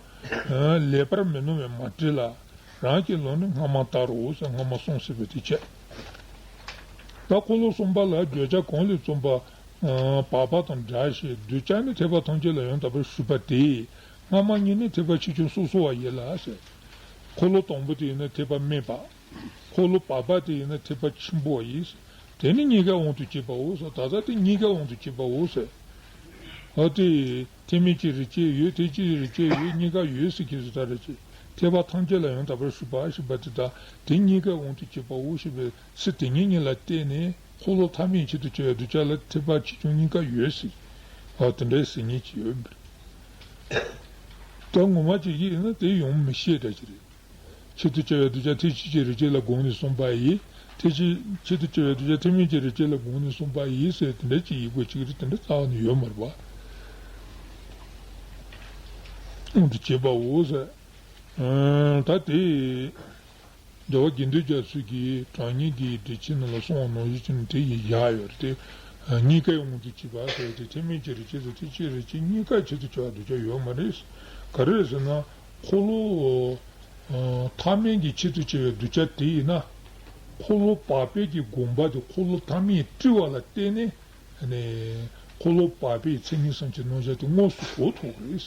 ལེགས་པར་མི་སྣང་བས་མ་བྲིས་ལ། རང་གི་ལུགས་ནི་སྔ་མ་ལྟར་རོ་ཟེར་སྔ་མ་གསུངས་ཟིན་པ་དེ་བྱས། ད་འཁོར་ལོ་གསུམ་པ་ལ་བརྗོད་བྱ་གང་ལས་བརྩམས་པ་བར་པ་དང་འདྲ་ཞིང་གདུལ་བྱ་ནི་ཐེག་པ་ཐམས་ཅད་ལ་ཡང་དག་པར་ཞུགས་པ་སྟེ། སྔ་མ་གཉིས་ནི་ཐེག་པ་ཆེ་ཆུང་སོ་སོ་བ་ཡིན་ལ་ཟེར། འཁོར་ལོ་དང་པོ་དེ་ཡིན་ན་ཐེག་པ་དམན་པ། འཁོར་ལོ་བར་པ་དེ་ཡིན་ན་ཐེག་པ་ཆེན་པོ་བ་ཡིན། དེ་ནི་གཉིས་ཀའི་དབང་དུ་བྱས་པའོ་ཟེར། ད་ལྟ་དེ་གཉིས་ཀའི་དབང་དུ་བྱས་པའོ་ཟེར། ཨ་དེ། ཐེག་དམན་གྱི་རིགས་གཅིག་ཡོད། ཐེག་ཆེན་གྱི་རིགས་གཅིག་ཡོད། གཉིས་ཀ་ཡོད་ཟེར་གྱི་ཟེར་ད་རེད་ཅེ། ཐེག་པ་ཐམས་ཅད་ལ་ཡང་དག་པར་ཞུགས་པ་ཞེས་པ་དེ་དག་དེ་གཉིས་ཀའི་དབང་དུ་བྱས་པའོ་ཞེས་པའི་ཚིག་དེ་ཉིད་གཉིས་ལ་བརྟེན་ནས་འཁོར་ལོ་ཐ་མའི་ཆེད་དུ་བྱ་བའི་གདུལ་བྱ་ལ་ཐེག་པ་ཆེ་ཆུང་གཉིས་ཀ་ཡོད་ཟེར། ཨ་དེ་འདྲའི་ཟེར་མཁན་ཅིག་ཡོད་པ་རེད། ད་ངོ་མ་བྱེད་ཀྱི་ཡིན་ན་དེ་ཡོང་མི་ཤེས་འདྲ་ཅིག་རེད། ཆེད་དུ་བྱ་བའི་གདུལ་བྱ་ཐེག་ཆེན་གྱི་རིགས་གཅིག་ལ་དགོངས་ནས་གསུངས་པ་ཡིན། ཐེག་ཆེན། ཆེད་དུ་བྱ་བའི་གདུལ་བྱ་ཐེག་དམན་གྱི་རིགས་གཅིག་ལ་དགོངས་ནས་གསུངས་པ་ཡིན་ཟེར་དེ་འདྲ་ཅིག་ཡིན་དགོས་ཅིག་རེད། དེ་འདྲ་རྩ་བ་ནས་ཡོད་མ་རེད་པ། དབང་དུ་བྱས་པའོ་ཟེར། ཨང་། ད་དེ། རྒྱལ་བ་དགེ་འདུན་རྒྱ་མཚོ་གིས་དྲང་ངེས་ཀྱི་འགྲེལ་ཆེན་ནང་ལ་གསུངས་པ་ནང་བཞིན་བྱས་ནས་དེ་ཡིས་བཞག་ཡོད་རེད་དེ། གཉིས་ཀའི་དབང་དུ་བྱས་པ་ཟེར་ཏེ་ཐེག་དམན་གྱི་རིགས་གཅིག་དང་ཐེག་ཆེན་རིགས་གཅིག་གཉིས་ཀ་ཆེད་དུ་བྱ་བ་གདུལ་བྱ་ཡོད་མ་རེད། ག་རེ་རེད་ཟེར་ན། འཁོར་ལོ་ཐ་མལ་གྱི་ཆེད་དུ་བྱ་བའི་གདུལ་བྱ་དེ་ཡིན་ན། འཁོར་ལོ་བར་པའི་གི་དགོངས་པ་དེ་འཁོར་ལོ་ཐ་མས་བཀྲི་བ་ལ་བརྟེན་ནས། ནས་འཁོར་ལོ་བར་པའི་མཚན་ཉིད་གསུམ་གྱི་རྣམ་གཞག་དེ་དངོས་སུ་གོ་ཐུབ་རེད།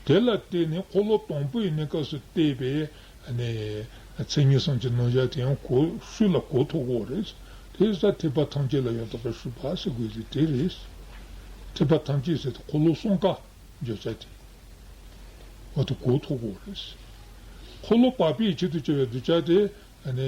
དེ་ལ་བརྟེན་ནས་འཁོར་ལོ་དང་པོ་ཡི་གནས་སྐབས་སུ་བསྟན་པའི་ནས་མཚན་ཉིད་གསུམ་གྱི་རྣམ་གཞག་དེ་ཡང་གོ་ཤུགས་ལ་གོ་ཐུབ་ཀྱི་རེད། དེ་ས་ཐེག་པ་ཐམས་ཅད་ལ་ཡང་དག་པར་ཞུགས་པ་ཟེར་དགོས་དེ་དེ་རེད། ཐེག་པ་ཐམས་ཅད་ཟེར་དུས་འཁོར་ལོ་གསུམ་ཀ་བརྗོད་བྱ་དེ། འོ་དེ་གོ་ཐུབ་ཀྱི་རེད། འཁོར་ལོ་བར་པའི་ཆེད་དུ་བྱ་བའི་གདུལ་བྱ་དེ། ཨ་ནི།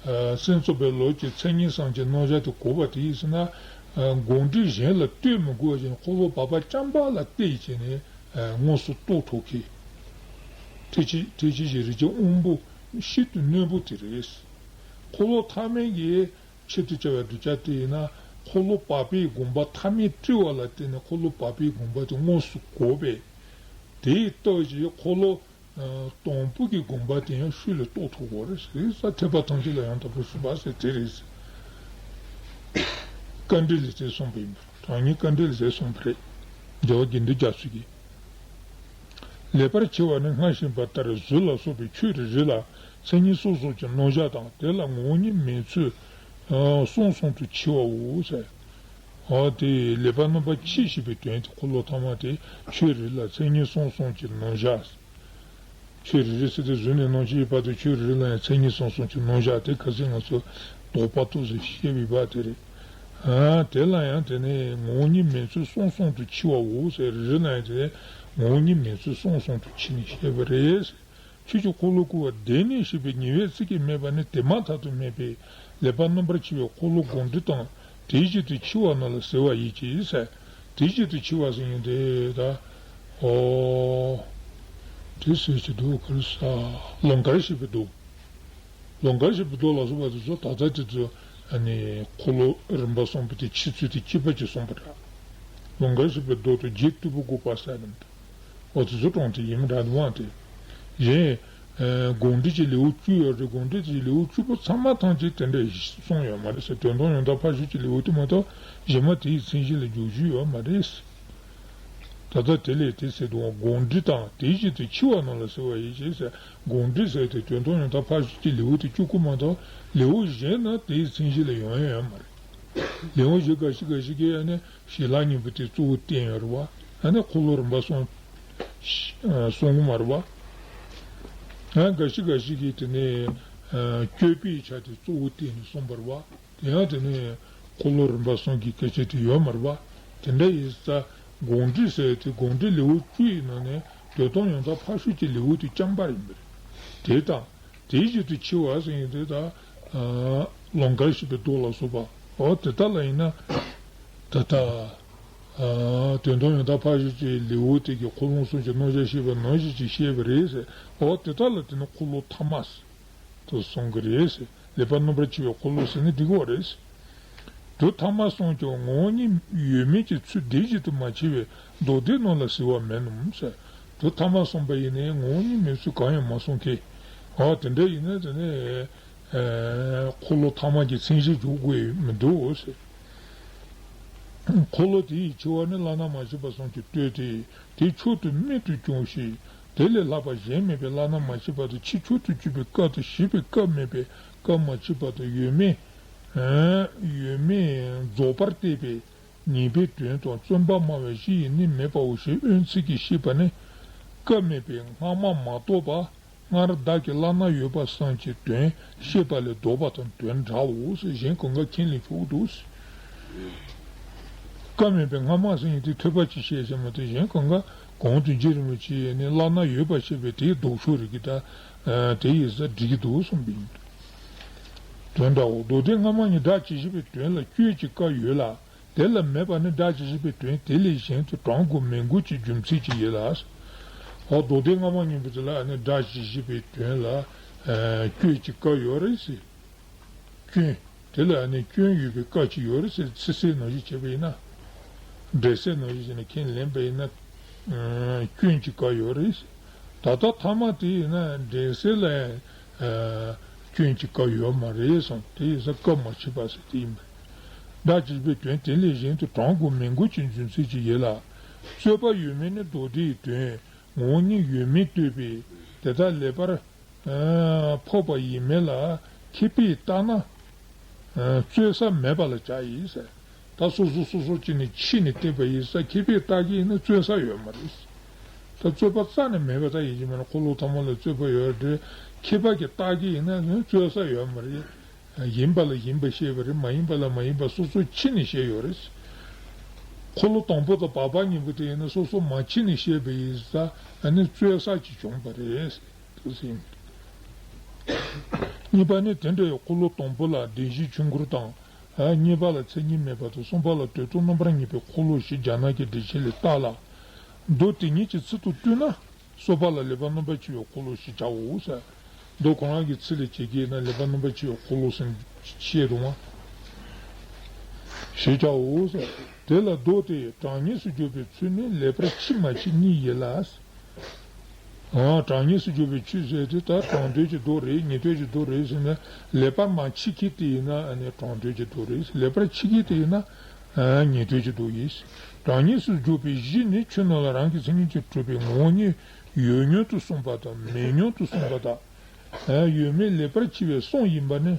ཨ་སེམས་ཙམ་པའི་ལུགས་ཀྱི་མཚན་ཉིད་གསུམ་གྱི་རྣམ་གཞག་དེ་གོ་བ་དེ་ཡིན་ཟེར་ན། ཨ་དགོངས་འགྲེལ་གཞན་ལ་ལྟོས་མི་དགོས་པ་བཞིན་འཁོར་ལོ་བར་པ་རྐྱང་པ་ལ་བལྟས་བྱས་ནས་ཨ་དངོས་སུ་རྟོགས་ཐུབ་མཁན། ཐེག་ཆེན་ཐེག་ཆེན་གྱི་རིགས་ཀྱི་དབང་པོ་ཤིན་ཏུ་རྣོན་པོ་དེ་རེད། འཁོར་ལོ་ཐ་མལ་གྱི་ཆེད་དུ་བྱ་བའི་གདུལ་བྱ་དེ་ཡིན་ན་འཁོར་ལོ་བར་པའི་དགོངས་པ་ཐ་མས་བཀྲི་བ་ལ་བརྟེན་ནས་འཁོར་ལོ་བར་པའི་དགོངས་པ་དེ་དངོས་སུ་གོ་བས། དེའི་སྟོབས་ཀྱིས་འཁོར་ལོ། ཨ་དང་པོ་གི་དགོངས་པ་དེ་ཡང་ཤུགས་ལ་རྟོགས་ཐུབ་ཀྱི་རེད་ཟེར་ས། ཐེག་པ་ཐམས་ཅད་ལ་ཡང་དག་པར་ཞུགས་པ་ཟེར་དེ་རེད་ཟེར། བཀའ་འགྲེལ་ལས་དེ་གསུངས་པ་ཡིན་པ། དྲང་ངེས་བཀའ་འགྲེལ་ལས་དེ་གསུངས་པ་རེད། རྒྱལ་བ་དགེ་འདུན་རྒྱ་མཚོ་གིས། ལེགས་པར་ཕྱེ་བ་ནི་སྔར་བཤད་པ་ལྟར་གཟུགས་ལ་སོགས་པའི་ཆོས་རེ་རེ་ལ་མཚན་ཉིད་སོ་སོ་གྱི་རྣམ་གཞག་དང་དེ་ལ་ངོ་བོ་ཉིད་མེད་ཚུལ་གསུམ་གསུམ་དུ་ཕྱེ་བའོ་ཟེར། འོ་དེ་ལེགས་པར་རྣམ་པར་ཕྱེ་ཞེས་པའི་དོན་དེ་འཁོར་ལོ་ཐ་མ་དེ་ཆོས་རེ་རེ་ལ་མཚན་ཉིད་གསུམ་གསུམ་གྱི་རྣམ་གཞག་ཆོས་རེ་རེ་ཟེར་དུས་གཟུགས་ནས་རྣམ་ཤེས་ཡོད་བར་དུ་ཆོས་རེ་རེ་ལ་ཡང་མཚན་ཉིད་གསུམ་གསུམ་གྱི་རྣམ་གཞག་དེ་ཁ་སང་ང་ཚོ་དོགས་པ་ཏོག་ཙམ་བཤད་པའི་བར་དེ་རེད། དེ་ལ་ཡང་དེ་ནས་ངོ་བོ་ཉིད་མེད་ཚུལ་གསུམ་གསུམ་དུ་ཕྱེ་བའོ་ཟེར། རེ་རེ་ལ་ཡང་དེ་ནས་ངོ་བོ་ཉིད་མེད་ཚུལ་གསུམ་གསུམ་དུ་ཕྱེ་ནས་བཤད་པ་རེད། ཆོས་ཀྱི་འཁོར་ལོ་བསྐོར་བ་བདེན་གནས་ཞེས་པའི་ཉེ་བའི་ཚིག་གིས་སྨྲས་པ་ནི་དེ་མ་ཐག་ཏུ་སྨྲས་པས། ལེགས་པར་རྣམ་པར་ཕྱེ་བའི་འཁོར་ལོ་སྒོམ་འགྲིབ་དང་དེ་བཞིན་དུ་ཕྱེ་བ་རྣམས་ལ་ཟེར་བ་ཡིན་གྱི་ཟེར། དེ་བཞིན་དུ་ཕྱེ་བ་ཟེར་ཡིན་ཏེ་ད། ཨོ། དེ་ཟེར་གྱི་འདུག་ག་རེ་ཟ། ལོང་གར་ཞེས་པའི་མདོ། ལོང་གར་ཞེས་པའི་མདོ་ལ་སོགས་པ་དེ་ཚོ་ད་ལྟ་དེ་ཚོ་ཨ་ནི་འཁོར་ལོ་རིམ་པ་གསུམ་པོ་དེ་ཕྱེ་ཚུལ་དེ་གཅིག་པ་གཅིག་གསུངས་པ་འདྲ། ལོང་གར་ཞེས་པའི་མདོ་དང་རྒྱན་བཏུས་པ་དགུ་པ་ཟེར་ནམ་དེ། འོ་དེ་ཚོ་དྲངས་ཏེ་ཡིན་མི་འདྲ་འདུག་ཨང་དེ། གཞན། ཨ། སྒོམ་འགྲིབ་ཀྱི་ལེའུ་བཅུ་ཡོད་རེད། སྒོམ་འགྲིབ་ཀྱི་ལེའུ་བཅུ་པོ་ཚང་མ་ཐམས་ཅད་དེ་འདྲ་གསུངས་ཡོད་མ་རེད་ཟེར། དོན་དམ་ཡང་དག་ཕར་ཕྱིན་གྱི་ལེའུ་དེ་མ་གཏོགས་གཞན་མ་དེའི་མཚན་གཞི་ལ་འཇོག་རྒྱུ་ཡོད་མ་རེད། ད་ལྟ་དེ་ལས་དེ་ཟེར་དུས་སྒོམ་འགྲིབ་དང་དེ་བཞིན་དུ་འཆི་བ་རྣམས་ལ་ཟེར་བ་ཡིན་གྱི་ཟེར། སྒོམ་འགྲིབ་ཟེར་དེ་དོན་དམ་ཡང་དག་ཕར་ཕྱིན་གྱི་ལེའུ་དེ་བཅུ་དགུ་མ་གཏོགས་ལེའུ་གཞན་ན་དེའི་མཚན་གཞི་ལ་ཡོང་ཡ་ཡོད་མ་རེད། ལེའུ་གཞན་འགའ་ཞིག་འགའ་ཞིག་གིས་ཨ་ནི་ཞལ་ལག་གཉིས་པོ་དེ་གཙོ་བོ་བསྟན་ཡོད་རེད་བ། ཨ་ནི་འཁོར་ལོ་རིམ་པ་གསུམ་གསུང་གི་མ་རེད་བ། ཨ་འགའ་ཞིག་འགའ་ཞིག་གིས་དེ་ནས་ཨ་བསྐྱོད་པའི་ཆ་དེ་གཙོ་བོ་བསྟན་ནས་གསུངས་པ་རེད་བ། དེ་ཡང་དེ་ནས་འཁོར་ལོ་རིམ་པ་གསུམ་གྱི་སྐད་ཆ་དེ་ཡོད་མ་རེད་བ། དེ་འདྲ་ཡིན་ཙང་སྒོམ་འགྲིབ་ཟེར་དེ་སྒོམ་འགྲིབ་ལེའུ་བཅུ་ཡི་ནང་ནས་དོན་དམ་ཡང་དག་ཕར་ཕྱིན་གྱི་ལེའུ་དེ་རྐྱང་པ་ཡིན་པ་རེད། དེ་དང་དེའི་རྗེས་སུ་འཆི་བ་ཟེར་ཡིན་དེ་དང་། ལོང་གར་ཞེས་པའི་མདོ་ལ་སོགས་པ། འོ་དེ་དག་ལ་ཡིན་ན་ད་ལྟ་དོན་དམ་ཡང་དག་ཕར་ཕྱིན་གྱི་ལེའུ་དེ་གི་འཁོར་ལོ་གསུམ་གྱི་རྣམ་གཞག་བཤད་པ་ནང་བཞིན་ཅིག་བཤད་པ་རེད་ཟེར། འོ་དེ་དག་ལ་དེ་ནི་འཁོར་ལོ་ཐ་མ་དུ་གསུང་གི་རེད་ཟེར། ལེགས་པར་རྣམ་པར་ཕྱེ་བའི་འཁོར་ལོ་ཟེར་ནི་འདི་གོ་རེད། དུ་ཐ་མ་གསུམ་ཀྱང་ངོ་བོ་ཉིད་ཡོད་མིན་གྱི་ཚུལ་དེ་བཞིན་དུ་མ་ཕྱེ་བའི་མདོ་སྡེ་རྣམས་ལ་ཟེར་བ་མིན་ནམ་ཟེར། དུ་ཐ་མ་གསུམ་པ་ཡིན་ནའི་ངོ་བོ་ཉིད་མེད་ཚུལ་གང་ཡང་མ་གསུང་གི། འོ་དེ་འདྲ་ཡིན་ན་དེ་ནི་འཁོར་ལོ་ཐ་མ་གི་མཚན་གཞི་འཇོག་དགོས་མི་འདུག་ཟེར། འཁོར་ལོ་དེ་ཡི་འཆི་བ་ནི་བླ་ན་མ་མཆིས་པ་གསུམ་གྱིས་བསྟོད་དེ། དེ་མཆོག་ཏུ་རྨད་དུ་བྱུང་ཞིང་། དེ་ལས་ལྷག་པ་གཞན་མེད་པས་བླ་ན་མ་མཆིས་པ་དང་ཕྱིར་མཆོག་ཏུ་གྱུར་པའི་སྐབས་དང་ཞིག་པའི་སྐབས་མེད་པས་སྐབས་མ་མཆིས་པ་དང་ཡོད་མེད། ཡོད་མེད་རྫོགས་པར་བསྟན་པས་ཉེས་པའི་དོན་དང་བརྩོན་པ་སྨྲ་བའི་གཞི་ཡིས་ནི་མེད་པའོ་ཞེས་དབེན་ཚིག་གིས་བཤད་པ་ནི། སྐབས་མེད་པས་སྔ་མ་མ་རྟོགས་པ། སྔར་བདག་གིས་བླ་ན་ཡོད་པ་གསུམ་གྱི་དོན་བཤད་པ་ལས་ལྡོག་པ་དང་དོན་འདྲའོ་ཟེར། གཞན་གང་ག་ཁས་ལེན་ཆོག་འདུག་ཟེར། སྐབས་མེད་པའི་སྔ་མ་ཟེར་ཡིན་དུས་ཐོས་པ་ཅིག་བཤད་ཟེར་མ་གཏོགས། གཞན་གང་ག་གོང་དུ་རྗེ་རིན་པོ་ཆེ་ནི་བླ་ན་ཡོད་པ་བཤད་པའི་དེའི་ལྡོག་ཕྱོགས་རེད་ཀྱི་ད། དེ་ཡིན་ས་འགྲིག་གི་འདུག་གསུངས་པ་ཡིན། དོན་འདྲའོ། མདོ་སྡེ་སྔ་མ་གཉིས་སྒྲ་ཇི་བཞིན་པའི་དོན་ལ་སྐྱོན་གྱི་སྐབས་ཡོད་ལ། དེ་ལ་མེད་པ་ནི་སྒྲ་ཇི་བཞིན་པའི་དོན་དེ་ལས་གཞན་དུ་དྲང་དགོས་མི་དགོས་ཀྱི་རྒྱུ་མཚན་ཅིག་ཡིན་ལ། འོ་མདོ་སྡེ་སྔ་མ་གཉིས་པོ་དེ་ལ་ནི་སྒྲ་ཇི་བཞིན་པའི་དོན་ལ་སྐྱོན་གྱི་སྐབས་ཡོད་རེད་ཟེར། སྐྱོན། དེ་ལ་ནི་སྐྱོན་ཡོད་པའི་སྐབས་ཅིག་ཡོད་རེད་ཟེར། ཚིག་གསལ་ནང་བཞིན་བྱས་པ་ཡིན་ན། འགྲེལ་གསལ་ནང་བཞིན་བྱས་ནས་ཁས་ལེན་པ་ཡིན་ན། སྐྱོན་གྱི་སྐབས་ཡོད་རེད་ཟེར། ད་ལྟ་ཐ་མ་དེ་ཡིན་ན་འགྲེལ་གསལ་ལ་ཡང་སྐྱོན་གྱི་སྐབས་ཡོད་མ་རེད་གསུངས། དེ་ཡིན་ཙང་སྐབས་མ་མཆིས་པ་ཟེར་དེ་ཡིན་པ་རེད། སྒྲ་ཇི་བཞིན་པའི་དོན་དེ་ལས་གཞན་དུ་དྲང་དགོས་མི་དགོས་ཀྱི་རྒྱུ་མཚན་ཅིག་ཡིན་ལ། རྩོད་པ་ཡོད་མེད་ནི་མདོ་སྡེའི་དོན་ངོ་བོ་ཉིད་ཡོད་མེད་བསྟོད་པས་དེ་དག་ལེགས་པར་ཕབ་པ་ཡིན་མིན་ལ་མཁས་པས་བརྟགས་ན། རྩོད་ས་མེད་པ་ལ་བྱ་ཡིན་ཟེར། ད་སོ་སོ་སོ་སོ་ཅིག་ནས་ཕྱི་ནས་བལྟས་པ་ཡིན་ཙང་མཁས་པས་བརྟག་གི་ཡིན་ན་རྩོད་ས་ཡོད་མ་རེད། ད་རྩོད་པ་རྩ་ནས་མེད་པ་ད་ཡིན་གྱི་མ་རེད། འཁོར་ལོ་ཐ་མ་ལ་རྩོད་པ་ཡོད་རེད། མཁས་པ་གིས་བརྟག་གི་ཡིན་ན་རྩོད་ས་ཡོད་མ་རེད། ཡིན་པ་ལ་ཡིན་པ་བཤད་པ་རེད། མ་ཡིན་པ་ལ་མ་ཡིན་པ་སོ་སོ་ཕྱི་ནས་བཤད་ཡོད་རེད། འཁོར་ལོ་དང་པོ་དང་བར་པ་གཉིས་པོ་དེ་ཡིན་ན་སོ་སོ་མ་ཕྱི་ནས་བཤད་པ་ཡིན་ཙང་ཨ་ནི་རྩོད་ས་ཅིག་བྱུང་བ་རེད། གཉིས་པ་ནི་དེ་འདྲའི་འཁོར་ལོ་དང་པོ་ལ་བདེན་བཞིའི་ཆོས་འཁོར་དང་། གཉིས་པ་ལ་མཚན་ཉིད་མེད་པ་དང་གསུམ་པ་ལ་དོན་སྟོང་རྣམ་པར་ངེས་པའི་འཁོར་ལོ་ཞེས་རྒྱ་ནག་གི་འགྲེལ་བྱེད་ལས་བཏགས་ལ། མདོ་དེ་ཉིད་ཀྱི་ཚིག་དང་བསྟུན་ན་གསུམ་པ་ལ་ལེགས་པར་རྣམ་པར་ཕྱེ་བའི་འཁོར་ལོ་ཞེས་བྱའོ་ཟེར། མདོ་ཁོ་རང་གི་ཚིག་ལ་བྱེད་ཀྱི་ཡིན་ན་ལེགས་པར་རྣམ་པར་ཕྱེ་བའི་འཁོར་ལོ་ཟེར་བཤད་འདུག་བ། ཞེས་བྱའོ་ཟེར། དེ་ལ་མདོ་དེ་གྲངས་ངེས་སུ་འཇོག་པའི་ཚུལ་ནི་ལེགས་པར་ཕྱེ་མ་ཕྱེ་གཉིས་ཡིན་ལ། ཨ། གྲངས་ངེས་སུ་འཇོག་པའི་ཚུལ་ཟེར་དེ་ད་དྲང་དོན་གྱི་མདོ་རེད། ཉེས་དོན་གྱི་མདོ་རེད་ཟེར་ན་ལེགས་པར་མ་ཕྱེ་མཁན་དེ་ཡིན་ན་ཨ་ནི་དྲང་དོན་གྱི་མདོ་རེད། ལེགས་པར་ཕྱེ་མཁན་དེ་ཡིན་ན་ཨ་ཉེས་དོན་གྱི་མདོ་ཡིན། གྲངས་ངེས་སུ་འཇོག་པའི་གཞི་ནི་ཆོས་རྣམས་ལ་རང་གི་མཚན་ཉིད་ཀྱིས་གྲུབ་པའི་ངོ་བོ་ཉིད་ཡོད་མིན་དུ་གསུངས་པ་དང་མེད་མིན་དུ་གསུངས་པ་དང་། ཡོད་མེད་ལེགས་པར་ཕྱེ་བའི་གསུང་ཡིན་པ་ནི།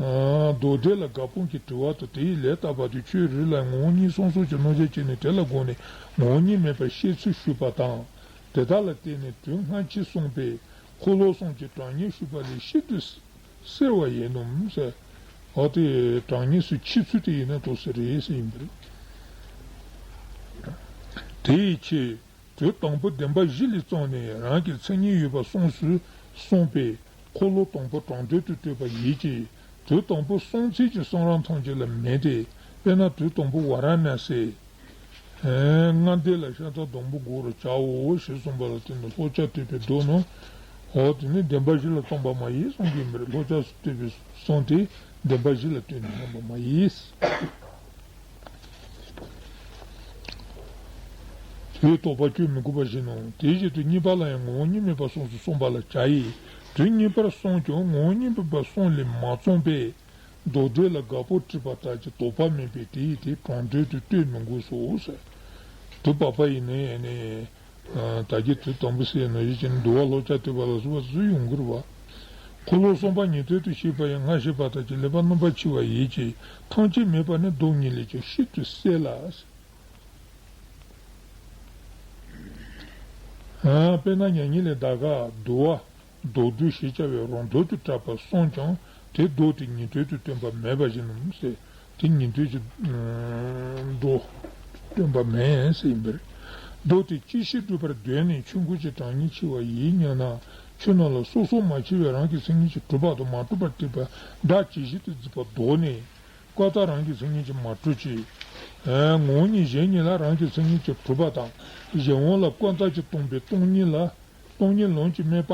མདོ་སྡེ་ལ་དགག་སྤོང་གི་དྲི་བ་དང་དེའི་ལན་བཏབ་པ་དེ་ཆོས་རིག་ལ་ངོ་བོ་ཉིད་གསུམ་གསུམ་གྱི་རྣམ་གཞག་བྱས་ནས་དེ་ལ་དགོངས་ནས་ངོ་བོ་ཉིད་མེད་པར་བཤད་ཚུལ་ཞུས་པ་དང་། དེ་དག་ལ་བརྟེན་ནས་དོན་སྔ་ཕྱི་གསུངས་པས་འཁོར་ལོ་གསུམ་གྱི་གྲངས་ངེས་ཞུས་པ་ལས་ཤིན་ཏུ་གསལ་བ་ཡིན་ནོ་ཟེར། འོ་དེ་གྲངས་སྙེད་སུ་ཕྱེ་ཚུལ་དེ་ཡིན་ན་འདུག་སེ་རེད་ཟེར་ཡིན་པ་རེད། དེ་ཡི་ཕྱིར། དུས་དང་པོ་བདེན་པ་བཞི་ལས་བརྩམས་ནས་རང་གི་མཚན་ཉིད་ཡོད་པ་གསུངས་སུ་གསུངས་པས། འཁོར་ལོ་དང་པོ་དྲང་དོན་དུ་བསྟོད་པ་ཡིན་གྱི། དུས་དང་པོ་གསུངས་ཚད་ཀྱི་གསུང་རབ་ཐམས་ཅད་ལ་མེད་དེ། དཔེར་ན་དུས་དང་པོ་ཝཱ་ར་ཎ་སི། ལྔ་སྡེ་ལ་ཤ་སྟག་སྡོང་པོ་དགུ་རུ་བྱའོ་ཞེས་གསུངས་པ་ལ་བརྟེན་ནས་ལྷོ་བྱ་བསྟོད་པའི་མདོ་ནི། འོ་དེ་ནི་བདེན་པ་བཞི་ལ་བརྩམས་པ་མ་ཡིན་གསུང་གི་མེད། ལྷོ་བྱ་བསྟོད་པའི་གསུང་དེ་བདེན་པ་བཞི་ལ་བསྟོད་ནས་གསུངས་པ་མ་ཡིན། དུས་རྟོག་པ་བཅོས་མི་དགོས་པ་བཞིན་ནོ། དེ་བཞིན་དུ་གཉིས་པ་ལ་ཡང་ངོ་བོ་ཉིད་མེད་པ་གསུངས་སུ་གསུངས་པ་ལ་བྱ་ཡིས། དུས་གཉིས་པར་གསུངས་ཀྱང་ངོ་བོ་ཉིད་མེད་པ་གསུངས་ལས་མ་བརྩམས་པས། མདོ་སྡེ་ལ་དགག་པོ་བྲིས་པ་ལྟར་གྱི་དོགས་པ་མེད་པས་དེ་ཡིས་དེ་དྲང་དོན་དུ་བསྟོད་མི་དགོས་སོ་ཟེར། དུ་པ་པ་ཡིན་ནའི་ནི། ད་གི་དུས་དང་པོ་ཟེར་ན་ཡིད་ཀྱི་འདུལ་བ་ལྷོ་བྱ་བསྟོད་པ་ལ་སོགས་པ་ཚུར་ཡོང་གི་རེད་བ། འཁོར་ལོ་གསུམ་པ་ཉན་ཐོས་དུ་བཤད་པ་ཡང་སྔར་བཤད་པ་ལྟར་གྱི་ལེགས་པར་སྣོན་པར་བྱེད་པ་ཡིན་གྱི། ཐམས་ཅད་མེད་པ་ནི་བདག་ཉིད་ལས་ཀྱང་ཤིན་ཏུ་གསལ་ལ། དཔེར་ན་མྱ་ངན་ལས་འདའ་ག་འདུལ་བ། མདོ་སྡེ་ཞེས་བྱ་བའི་རང་དོན་དུ་གྲགས་པ་གསུངས་ཀྱང་དེ་མདོ་དེ་ཉན་ཐོས་དུ་སྟོན་པ་མེད་པ་བཞིན་ནོ་ཟེར། དེ་ཉན་ཐོས་ཀྱི་མདོ་སྟོན་པ་མེད་ཟེར་ཡིན་པ་རེད། མདོ་དེ་ཅི་ཕྱིར་སྒྲུབ་པར་འདོད་ནས་ཆོས་མགོན་གྱིས་དྲང་ངེས་ཕྱེ་བ་ཡིན་སྙམ་ན། ཆོས་རྣམས་ལ་སོ་སོར་མ་ཕྱེ་བས་རང་གི་མཚན་ཉིད་ཀྱིས་གྲུབ་པ་དང་མ་གྲུབ་པར་བསྟན་པ་སྒྲ་ཇི་བཞིན་དུ་བརྫིས་པ་བཟློག་ནས། ཀུན་བརྟགས་རང་གི་མཚན་ཉིད་ཀྱིས་མ་གྲུབ་ཅིང་། ངོ་བོ་ཉིད་གཞན་ཉིད་ལ་རང་གི་མཚན་ཉིད་ཀྱིས་གྲུབ་པ་དང་གཞན་དབང་ལ་ཀུན་བརྟགས་ཀྱིས་སྟོང་པའི་སྟོང་ཉིད་ལ། སྟོང་ཉིད་ལམ་གྱི་དམིགས་པ།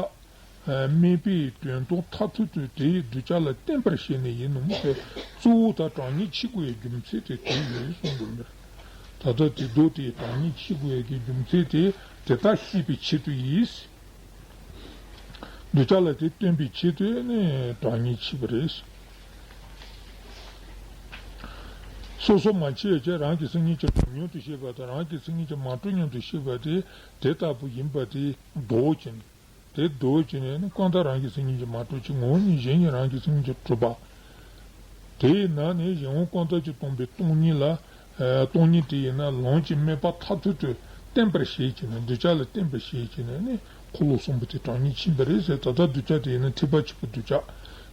དམིགས་པའི་དོན་སྟོང་མཐར་ཐུག་ཏུ་དེ་ཡི་གདུལ་བྱ་ལ་བརྟེན་པར་བྱས་ནས་ཡིན་ནོ་ཟེར། གཙོ་བོ་དང་དྲང་ངེས་ཕྱེ་དགོས་པའི་རྒྱུ་མཚན་དེ་དེ་ཡིན་གསུངས་པ་རེད། ད་ལྟ་དེ་མདོ་དེ་དྲང་ངེས་ཕྱེ་དགོས་པའི་རྒྱུ་མཚན་དེ་དེ་ལྟར་ཤེས་པའི་ཆེད་དུ་ཡིན། གདུལ་བྱ་ལ་དེ་སྟོན་པའི་ཆེད་དུ་ནི་དྲང་ངེས་ཕྱེ་བ་རེད། སོ་སོར་མ་ཕྱེ་བས་ཀྱང་རང་གི་མཚན་ཉིད་ཀྱིས་གྲུབ་སྙམ་དུ་ཤེས་པ་དང་རང་གི་མཚན་ཉིད་ཀྱིས་མ་གྲུབ་སྙམ་དུ་ཤེས་པ་དེ་དེ་ལྟ་བུ་ཡིན་པ་དེ་ལྡོག་ཅིང་། དེ་ལྡོག་ཅིང་ནས་ནི་ཀུན་བརྟགས་རང་གི་མཚན་ཉིད་ཀྱིས་མ་གྲུབ་ཅིང་ངོ་བོ་ཉིད་གཞན་ཉིད་རང་གི་མཚན་ཉིད་ཀྱིས་གྲུབ་པ། དེས་ན་ནི་གཞན་དབང་ཀུན་བརྟགས་ཀྱིས་སྟོང་པའི་སྟོང་ཉིད་ལ། སྟོང་ཉིད་དེ་ཡིན་ན་ལམ་གྱི་དམིགས་པ་མཐར་ཐུག་ཏུ་བརྟེན་པར་བྱེད་ཅིང་ནི་གདུལ་བྱ་ལ་བརྟེན་པར་བྱེད་ཅིང་ནི་ནི་འཁོར་ལོ་གསུམ་པོ་དེ་དྲང་ངེས་ཕྱེ་བ་རེད་ཟེར། ད་ལྟ་གདུལ་བྱ་དེ་ཡིན་ན་ཐེག་པ་ཆེན་པོའི་གདུལ་བྱ།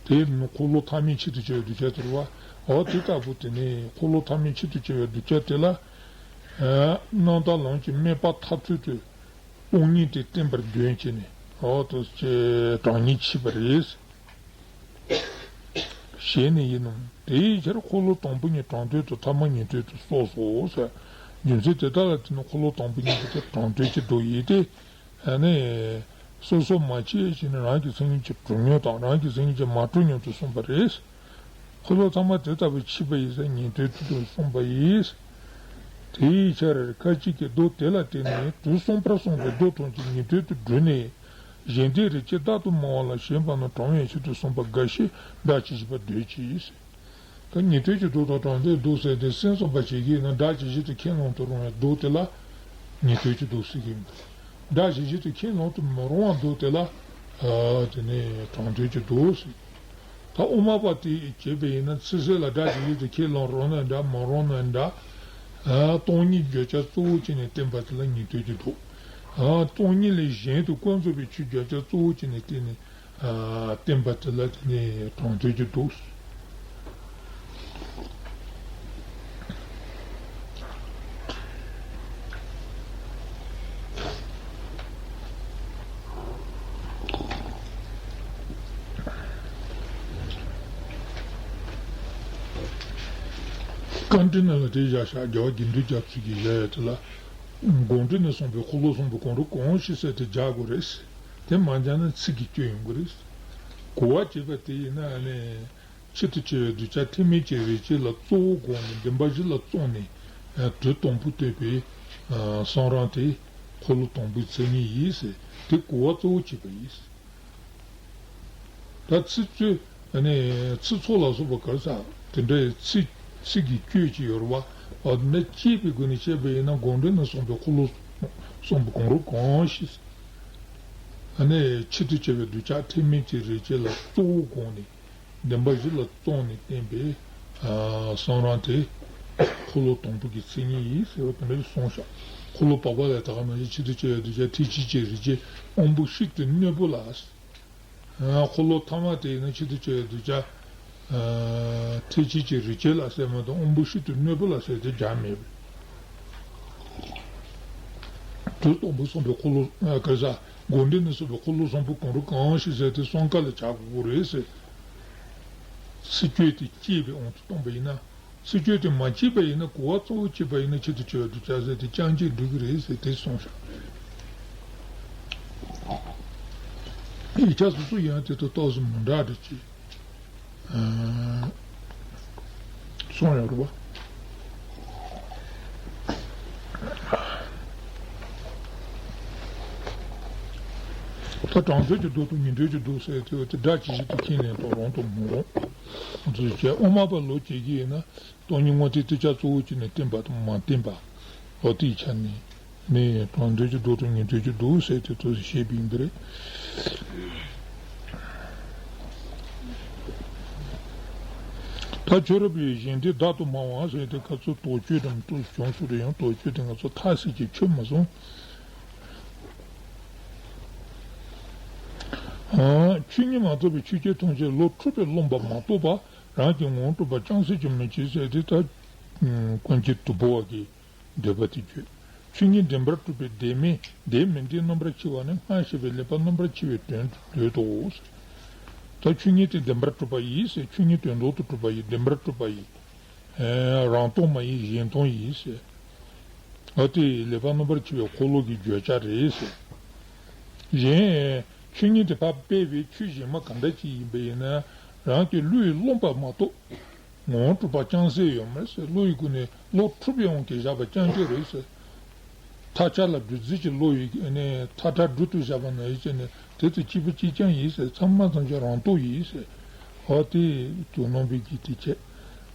དེ་ཡིན་ན་འཁོར་ལོ་ཐ་མའི་ཆེད་དུ་བྱ་བའི་གདུལ་བྱ་དེ་རེད་བ། འོ་དེ་ལྟ་བུ་དེ་ནི་འཁོར་ལོ་ཐ་མའི་ཆེད་དུ་བྱ་བའི་གདུལ་བྱ་དེ་ལ། རྣམ་དག་ལམ་གྱི་དམིགས་པ་མཐར་ཐུག་ཏུ། སྟོང་ཉིད་དེ་བརྟེན་པར་འདོད་ཅེས་ནས། འོ་དེ་ཅེས་དྲང་ངེས་ཕྱེ་བ་རེད། ཞེས་ནི་ཡིན་ནོ། དེའི་ཕྱིར་འཁོར་ལོ་དང་པོ་ཉིད་དྲང་དོན་དུ་ཐ་མ་ཉན་ཐོས་དུ་སོགས་སོ་ཟེར། རྒྱུ་མཚན་དེ་དག་ལ་བརྟེན་ནས་འཁོར་ལོ་དང་པོ་ཉིད་དེ་དྲང་དོན་གྱི་མདོ་ཡིན་ཏེ། ཨ་ནི། སོ་སོར་མ་ཕྱེ་ཞེས་ནི་རང་གི་མཚན་ཉིད་ཀྱིས་གྲུབ་སྙམ་དང་རང་གི་མཚན་ཉིད་ཀྱིས་མ་གྲུབ་སྙམ་དུ་གསུངས་པ་རེད། འཁོར་ལོ་ཐ་མ་དེ་ལྟ་བུ་ཕྱེ་བ་ཡིན་ཟེར་ཉན་ཐོས་དུ་གསུངས་པ་ཡིན། དེའི་ཕྱིར་ཁ་ཅིག་གིས་མདོ་དེ་ལ་བརྟེན་ནས་དུས་གསུམ་པར་གསུངས་པའི་མདོ་ཐམས་ཅད་ཉན་ཐོས་དུ་བསྒྲུབས་ནས། གཞན་སྡེ་རིགས་ཀྱི་བདག་ཏུ་སྨྲ་བ་ལ་ཞེན་པ་རྣམས་དྲང་བའི་ཕྱིར་དུ་གསུངས་པ་འགའ་ཞིག་སྒྲ་ཇི་བཞིན་པར་འདོད་ཀྱི། ད་ཉན་ཐོས་ཀྱི་མདོ་དང་དྲང་དོན་མདོ་ཟེར་ཏེ་སེམས་གསུམ་པ་བྱེད་ཀྱི་ཡིན་ན་སྒྲ་ཇི་བཞིན་དུ་ཁས་བླང་དུ་རུང་བའི་མདོ་དེ་ལ་ཉན་ཐོས་ཀྱི་མདོ་ཟེར་གྱི་ཡིན། སྒྲ་ཇི་བཞིན་དུ་ཁས་བླང་དུ་མི་རུང་བ་མདོ་དེ་ལ་དེ་ནི་དྲང་དོན་གྱི་མདོ་ཟེར། ད་དབུ་མ་པ་དེས་བྱས་པ་ཡིན་ན་ཚིག་གསལ་ལ་སྒྲ་ཇི་བཞིན་དུ་ཁས་བླང་རུང་ན་འདྲ་མི་རུང་ན་འདྲ། སྟོང་ཉིད་བརྗོད་བྱ་གཙོ་བོ་བྱས་ནས་བསྟན་པ་དེ་ལ་ཉན་ཐོས་ཀྱི་མདོ། སྟོང་ཉིད་ལས་གཞན་དུ་ཀུན་རྫོབ་པའི་ཆོས་བརྗོད་བྱ་གཙོ་བོ་བྱས་ནས་བསྟན་ནས། བསྟན་པ་དེ་ལ་དེ་ནི་དྲང་དོན་གྱི་མདོ། རྐང་འདྲེན་ནི་ལ་དེ་བཞག་བཞག་རྒྱལ་བ་དགེ་འདུན་རྒྱ་མཚོ་གིས་བཞག་ཡོད་དེ་ལ། དགོངས་འགྲེལ་ནས་གསུངས་པའི་འཁོར་ལོ་གསུམ་པོ་གང་རུང་གང་ཞིག་ཟེར་དེ་སྦྱར་དགོས་རེད། དེ་མ་སྦྱར་ན་ཚིག་གི་སྐྱོན་ཡོང་གི་རེད། གོ་བ་བྱས་པ་དེ་ཡིན་ན་ཨ་ནི། ཆེད་དུ་བྱ་བའི་གདུལ་བྱ་ཐེག་དམན་གྱི་རིགས་ཅན་ལ་གཙོ་བོ་དགོངས་ནས་བདེན་པ་བཞི་ལ་བརྩམས་ནས་དུས་དང་པོ་བསྟོད་པའི་གསུང་རབ་དེ་འཁོར་ལོ་དང་པོའི་མཚན་ཉིད་ཡིན་ཟེར་དེ་གོ་བ་གཙོ་བོ་བྱས་པ་ཡིན། ད་ཚིག་གཙོས་ནས་ཚིག་ཚོགས་ལ་སོགས་པ་ག་རེ་ཟེར་དེ་འདྲའི་ཚིག་ཚིག་གི་བཅུད་ཅིག་ཡོད་རེད་བ། འོ་དེ་འདྲ་བཅད་པའི་སྒོ་ནས་བཤད་པ་ཡིན་ན་དགོངས་འགྲེལ་ནས་གསུངས་པའི་འཁོར་ལོ་གསུམ་པོ་གང་རུང་གང་ཞིག་ཨ་ནི་ཆེད་དུ་བྱ་བའི་གདུལ་བྱ་ཐེག་དམན་གྱི་རིགས་ཅན་ལ་གཙོ་བོ་དགོངས་ནས། བདེན་པ་བཞི་ལ་བརྩམས་ནས་བསྟན་པའི་གསུང་རབ་དེ་འཁོར་ལོ་དང་པོ་གི་མཚན་ཉིད་ཡིན་ཟེར་བ་དེ་འདྲ་ཞིག་གསུངས་ཤག་འཁོར་ལོ་བར་པ་ལས་ད་ག་ནང་བཞིན་ཆེད་དུ་བྱ་བའི་གདུལ་བྱ་ཐེག་ཆེན་གྱི་རིགས་ཅན་དབང་པོ་ཤིན་ཏུ་རྣོན་པོ་ལ། འཁོར་ལོ་ཐ་མ་དེ་ཡིན་ན་ཆེད་དུ་བྱ་བའི་གདུལ་བྱ་ ཐེག་ཆེན་གྱི་རིགས་ཆད་ལ་ཟེར་མ་གཏོགས་དབང་པོ་ཤིན་ཏུ་གནོད་པ་ལ་ཟེར་དེ་སྦྱར་མེད་པས། དུས་སྟོང་པ་གསུངས་པའི་འཁོར་ལོ་ག་ས་དགོངས་འགྲེལ་ནས་གསུངས་པའི་འཁོར་ལོ་བཟང་པོ་གང་རུང་གང་ཞིག་ཟེར་དེ་གསུམ་ཀ་ལ་བྱ་དགོས་རེད་ཟེར། སྲིད་སྐྱོད་དེ་སྐྱེས་པའི་དབང་དུ་བཏང་པ་ཡིན་ན། སྲིད་སྐྱོད་དེ་མ་སྐྱེས་པ་ཡིན་ན་གོ་བ་གཙོ་བོ་སྐྱེས་པ་ཡིན་ན་ཆེད་དུ་བྱ་བ་སྒྲུབ་བྱ་ཟེར་དེ་རྐྱང་གཅིག་འགྲིག་གི་རེད་ཟེར་དེ་གསུངས་ཤག་ཡིག་ཆ་སོ་སོ་ཡང་དེ་དང་ཏོག་ཙམ་མི་འདྲ་འདྲ་ཅིག་གསུངས་ཡོད་རེད་པ། ད་དྲང་དོན་གྱི་མདོ་དང་ཉན་ཐོས་ཀྱི་མདོ་ཟེར་དེ་བ་དེ་སྒྲ་ཇི་བཞིན་དུ་མཁྱེན་ལེན་དང་རུང་དང་མི་རུང་། དེ་ཚོ་བྱས་དབུ་མ་པ་ལོག་བྱེད་ཀྱི་ཡིན་ན་སྟོང་ཉིད་དངོས་ཐོབ་ཏེ་ཆ་གཙོ་བོ་བྱས་ནས་བསྟན་པ་དང་མ་བསྟན་པ་ལོག་དེའི་ཆ་ནས། ནས་དྲང་དོན་གྱི་མདོ་དང་ཉན་ཐོས་ཀྱི་མདོ་ཟེར་དེ་ཚོ་བཤད་པ་ཡིན་པ་རེད། ད་ཆོས་རབ་ཀྱི་གཞན་སྡེ་བདག་ཏུ་སྨྲ་བ་ཟེར་དེ་ག་ཚོད་དོགས་གཅོད་དམ་དུ་བྱུང་སོང་རེད། ཡང་དོགས་གཅོད་དེ་ང་ཚོ་ཐ་ཚིག་གི་ཆོས་མ་སོང་། ཆོས་ཉིད་མ་རྟོགས་པའི་ཆོས་ཅན་ཐམས་ཅད་བློ་འཁྲུལ་པས་རློམ་པ་མ་གཏོགས་པ་རང་གི་ངོ་བོ་གྲུབ་པ་ཅང་སེལ་གྱི་མི་བྱེད་ཟེར་དེ་ད་ཀུན་མཁྱེན་དུ་བོ་བ་གིས། འདོད་པ་དེ་བརྗོད། ཆོས་ཉིད་བདེན་པར་གྲུབ་པའི་བདེན་མེད་བདེན་མིན་བདེན་རྣམ་པར་ཕྱེ་བ་ནི་སྔར་བཤད་པའི་ལེགས་པ་རྣམ་པར་ཕྱེ་བའི་དོན་དུ་འདོད་དོ། ད་ཆོས་ཉིད་དེ་བདེན་པར་གྲུབ་པ་ཡིན་ཟེར། ཆོས་ཉིད་དོན་ལྡོག་ཏུ་གྲུབ་པ་ཡིན། བདེན་པར་གྲུབ་པ་ཡིན། རང་སྟོང་མ་ཡིན། གཞན་སྟོང་ཡིན་ཟེར། ཨ་དེ་ལེགས་པ་རྣམ་པར་ཕྱེ་བའི་འཁོར་ལོ་གི་བརྗོད་བྱ་རེད་ཟེར། གཞན་ཆོས་ཉིད་དེ་ཕར་སྤེལ་བའི་ཆོས་གཞན་མ་གང་འདྲ་ཅིག་ཡིན་པ་ཡིན་ན་རང་གི་བློས་རློམ་པ་མ་གཏོགས། ངོ་བོ་གྲུབ་པ་ཅང་སེལ་ཡོད་མ་རེད་ཟེར། བློ་ཡི་སྒོ་ནས་བློ་འཁྲུལ་པའི་དབང་གིས་བཞག་པ་རྐྱང་རྐྱང་རེད་ཟེར། ཐག་ཆོད་ལ་སྦྲུལ་རྫི་གྱི་བློ་ཡི་ནས་ཐག་ཁྲ་སྦྲུལ་དུ་བཞག་པ་ནང་བཞིན་བྱས་ནས་དེ་ཚོ་གཅིག་པ་གཅིག་རྐྱང་ཡིན་ཟེར། ཚང་མ་ཚང་གི་རང་རྟོགས་ཡིན་ཟེར། འོ་དེ་དུ་ནོན་པའི་གི་དེ་བྱས།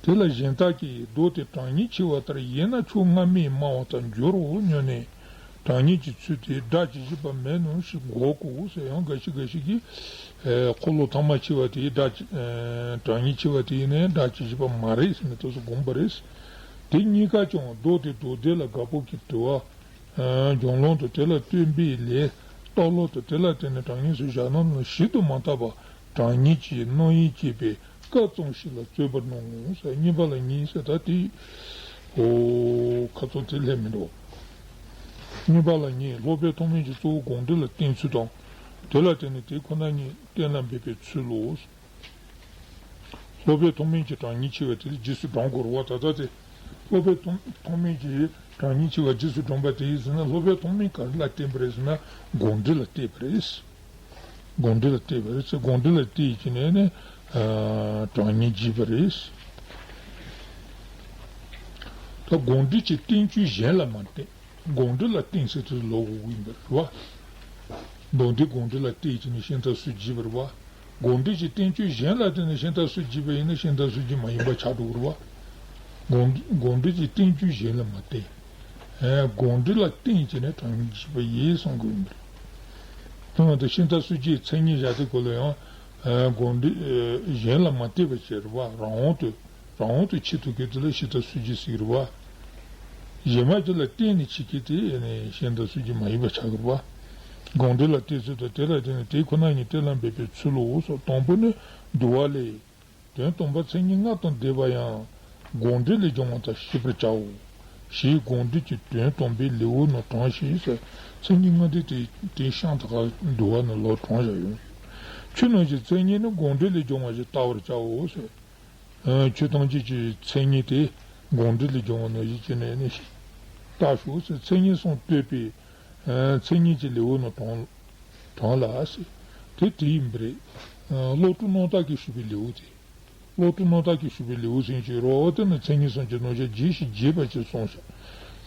དེ་ལ་གཞན་དག་གིས་མདོ་དེ་གྲངས་སྙེད་ཆེ་བ་ལྟར་ཡིན་ན་ཆོས་སྔ་མས་སྨྲ་བ་དང་འགྱུར་རོ་སྙམ་ནས། གྲངས་སྙེད་ཀྱི་ཚུལ་དེ་སྒྲ་ཇི་བཞིན་པ་མེད་ནོ་ཞེས་འགོག་གོ་ཟེར། ཡང་འགའ་ཞིག་འགའ་ཞིག་གིས། ཨེ་འཁོར་ལོ་ཐ་མ་ཕྱེ་བ་དེའི་སྒྲ་ཇི་ཨེ་གྲངས་སྙེད་ཆེ་བ་དེ་ཡིན་ནའི་སྒྲ་ཇི་བཞིན་པ་མ་རེད་ཟེར་ནས་དེ་ཚོ་དགོངས་པ་རེད། དེ་གཉིས་ཀ་ཀྱང་མདོ་དེ་མདོ་སྡེ་ལ་དགག་པ་གི་དྲི་བ། ཨེ་སྦྱོར་ལམ་དང་དེ་ལ་སྟོན་པའི་ལས། ལྟ་ལོག་དང་དེ་ལ་བརྟེན་ནས་གྲངས་སྙེད་སུ་བཞག་ན་ནི་ཞིབ་ཏུ་མ་བརྟགས་པར་གྲངས་སྙེད་ཀྱི་རྣམ་དབྱེ་བྱས་པའི་སྐབས་ཙམ་ཞིག་ལ་རྩོད་པར་སྣང་ངོ་ཟེར། གཉིས་པ་ལ་གཉིས་ཟེར། ད་དེ་འོ་ཁ་ཚོན་དེ་ལྷད་མི་འདུག་གཉིས་པ་ལ་གཉིས། སློབ་དཔོན་ཐོགས་མེད་ཀྱིས་གཙོ་བོ་དགོངས་འགྲེལ་ལ་བསྟན་ཚུལ་དང་། དེ་ལ་བརྟེན་ནས་དེ་ཁོ་ན་ཉིད་གཏན་ལ་འབེབས་པའི་ཚུལ་ལོ། སློབ་དཔོན་ཐོགས་མེད་ཀྱིས་གྲངས་སྙེད་ཆེ་བ་དེ་ལ་རྗེས་སུ་འབྲང་དགོས་རེད་པ། ད་ལྟ་དེ་སློབ་དཔོན་ཐོགས་ཐོགས་མེད་ཀྱིས་གྲངས་སྙེད་ཆེ་བ་རྗེས་སུ་འབྲངས་པ་དེ་ཡིན་ཟེར་ན། སློབ་དཔོན་ཐོགས་མེད་ག་རེ་ལ་བརྟེན་པ་རེད་ཟེར་ན་དགོངས་འགྲེལ་ལ་བརྟེན་པ་རེད། དགོངས་འགྲེལ་ལ་བརྟེན་པ་རེད་ཟེར། དགོངས་འགྲེལ་ལ་བརྟེན་བྱས་ནས་ནི་གྲངས་སྙེད་བགྱིས་པ་རེད། ད་དགོངས་འགྲེལ་གྱི་བསྟན་བཅོས་གཞན་ལ་མ་བརྟེན། དགོངས་འགྲེལ་ལ་བརྟེན་ཟེར་དུས་ལོག་དགོས་ཀྱི་ཡིན་པ་རེད་པ། མདོ་འདི་དགོངས་འགྲེལ་ལ་བརྟེན་བྱས་ནས་ཤིང་རྟ་སུས་བགྱིས་པ་རེད་པ། དགོངས་འགྲེལ་གྱི་བསྟན་བཅོས་གཞན་ལ་བརྟེན་ནས་ཤིང་རྟ་སུས་བགྱིས་པ་ཡིན་ན་ཤིང་རྟ་སུས་བགྱིས་མ་ཡིན་པ་ཆགས་འགྲོ་གི་རེད་པ། དགོངས་དགོངས་འགྲེལ་གྱི་བསྟན་བཅོས་གཞན་ལ་མ་བརྟེན། ཨེ་དགོངས་འགྲེལ་ལ་བརྟེན་བྱས་ནས་གྲངས་སྙེད་བགྱིས་པ་ཡིན་གསུང་གི་ཡིན་པ་རེད། དེ་མ་གཏོགས་ཤིང་རྟ་སུས་བགྱིས་མཚན་ཉིད་བཞག་དུས་སྐབས་ལ་ཡང་ཨེ་དགོངས་འགྲེལ་ཨེ་གཞན་ལ་མ་བརྟེན་པ་བྱས་རེད་པ། རང་དབང་དུ། རང་དབང་དུ་ཆེད་དུ་གྱུར་དེ་ལ་ཤིང་རྟ་སུས་བགྱིས་ཟེར་གྱི་རེད་པ། གཞན་མ་ཅིག་ལ་བརྟེན་ནས་བྱེད་མཁན་དེ་ནི་ཤིང་རྟ་སུས་བགྱིས་མ་ཡིན་པ་ཆགས་ཀྱི་རེད་པ། དགོངས་འགྲེལ་ལ་བརྟེན་ཚུལ་དང་དེ་ལ་བརྟེན་ནས་དེ་ཁོ་ན་ཉིད་གཏན་ལ་འབེབས་པའི་ཚུལ་ལོ་ཟེར། དང་པོ་ནི་བསྡུ་བ་ལས། དོན་དམ་པར་མཚན་ཉིད་ལྔ་དང་ལྡན་པ་ཡང་དགོངས་འགྲེལ་ལས་འབྱུང་བ་དང་ཤེས་པར་བྱའོ། ཞེས་དགོངས་འགྲེལ་གྱི་དོན་དམ་པའི་ལེའུ་ནང་དྲངས་ཤིང་ཟེར། མཚན་ཉིད་ལྔ་དེ་དེ་དེ་ཤང་དག་བསྡུ་བ་ནང་ལོག་དྲངས་བཞག་ཡོད། ཆོས་རྣམས་ཀྱི་མཚན་ཉིད་ནི་དགོངས་འགྲེལ་ལས་འབྱུང་བ་ཞེས་བལྟ་བར་བྱའོ་ཟེར། ཆོས་ཐམས་ཅད་ཀྱི་མཚན་ཉིད་དེ་དགོངས་འགྲེལ་ལས་བྱུང་བ་ནང་བཞིན་བྱས་ནས་ནི་བལྟ་ཤོག་ཟེར། མཚན་ཉིད་གསུམ་བསྟོད་པའི་མཚན་ཉིད་ཀྱི་ལེའུ་ནང་དྲངས་དྲངས་ལ་ཟེར། དེ་དེ་ཡིན་པ་རེད། བློ་གྲོས་རྣམ་དག་གིས་ཞུས་པའི་ལེའུ་དེ། བློ་གྲོས་རྣམ་དག་གིས་ཞུས་པའི་ལེའུ་ཟེར་གྱི་རེད་པ། དེ་ནི་མཚན་ཉིད་གསུམ་གྱི་རྣམ་གཞག་རྒྱས་ཤིང་རྒྱས་པ་ཅིག་གསུངས་ཤིང་།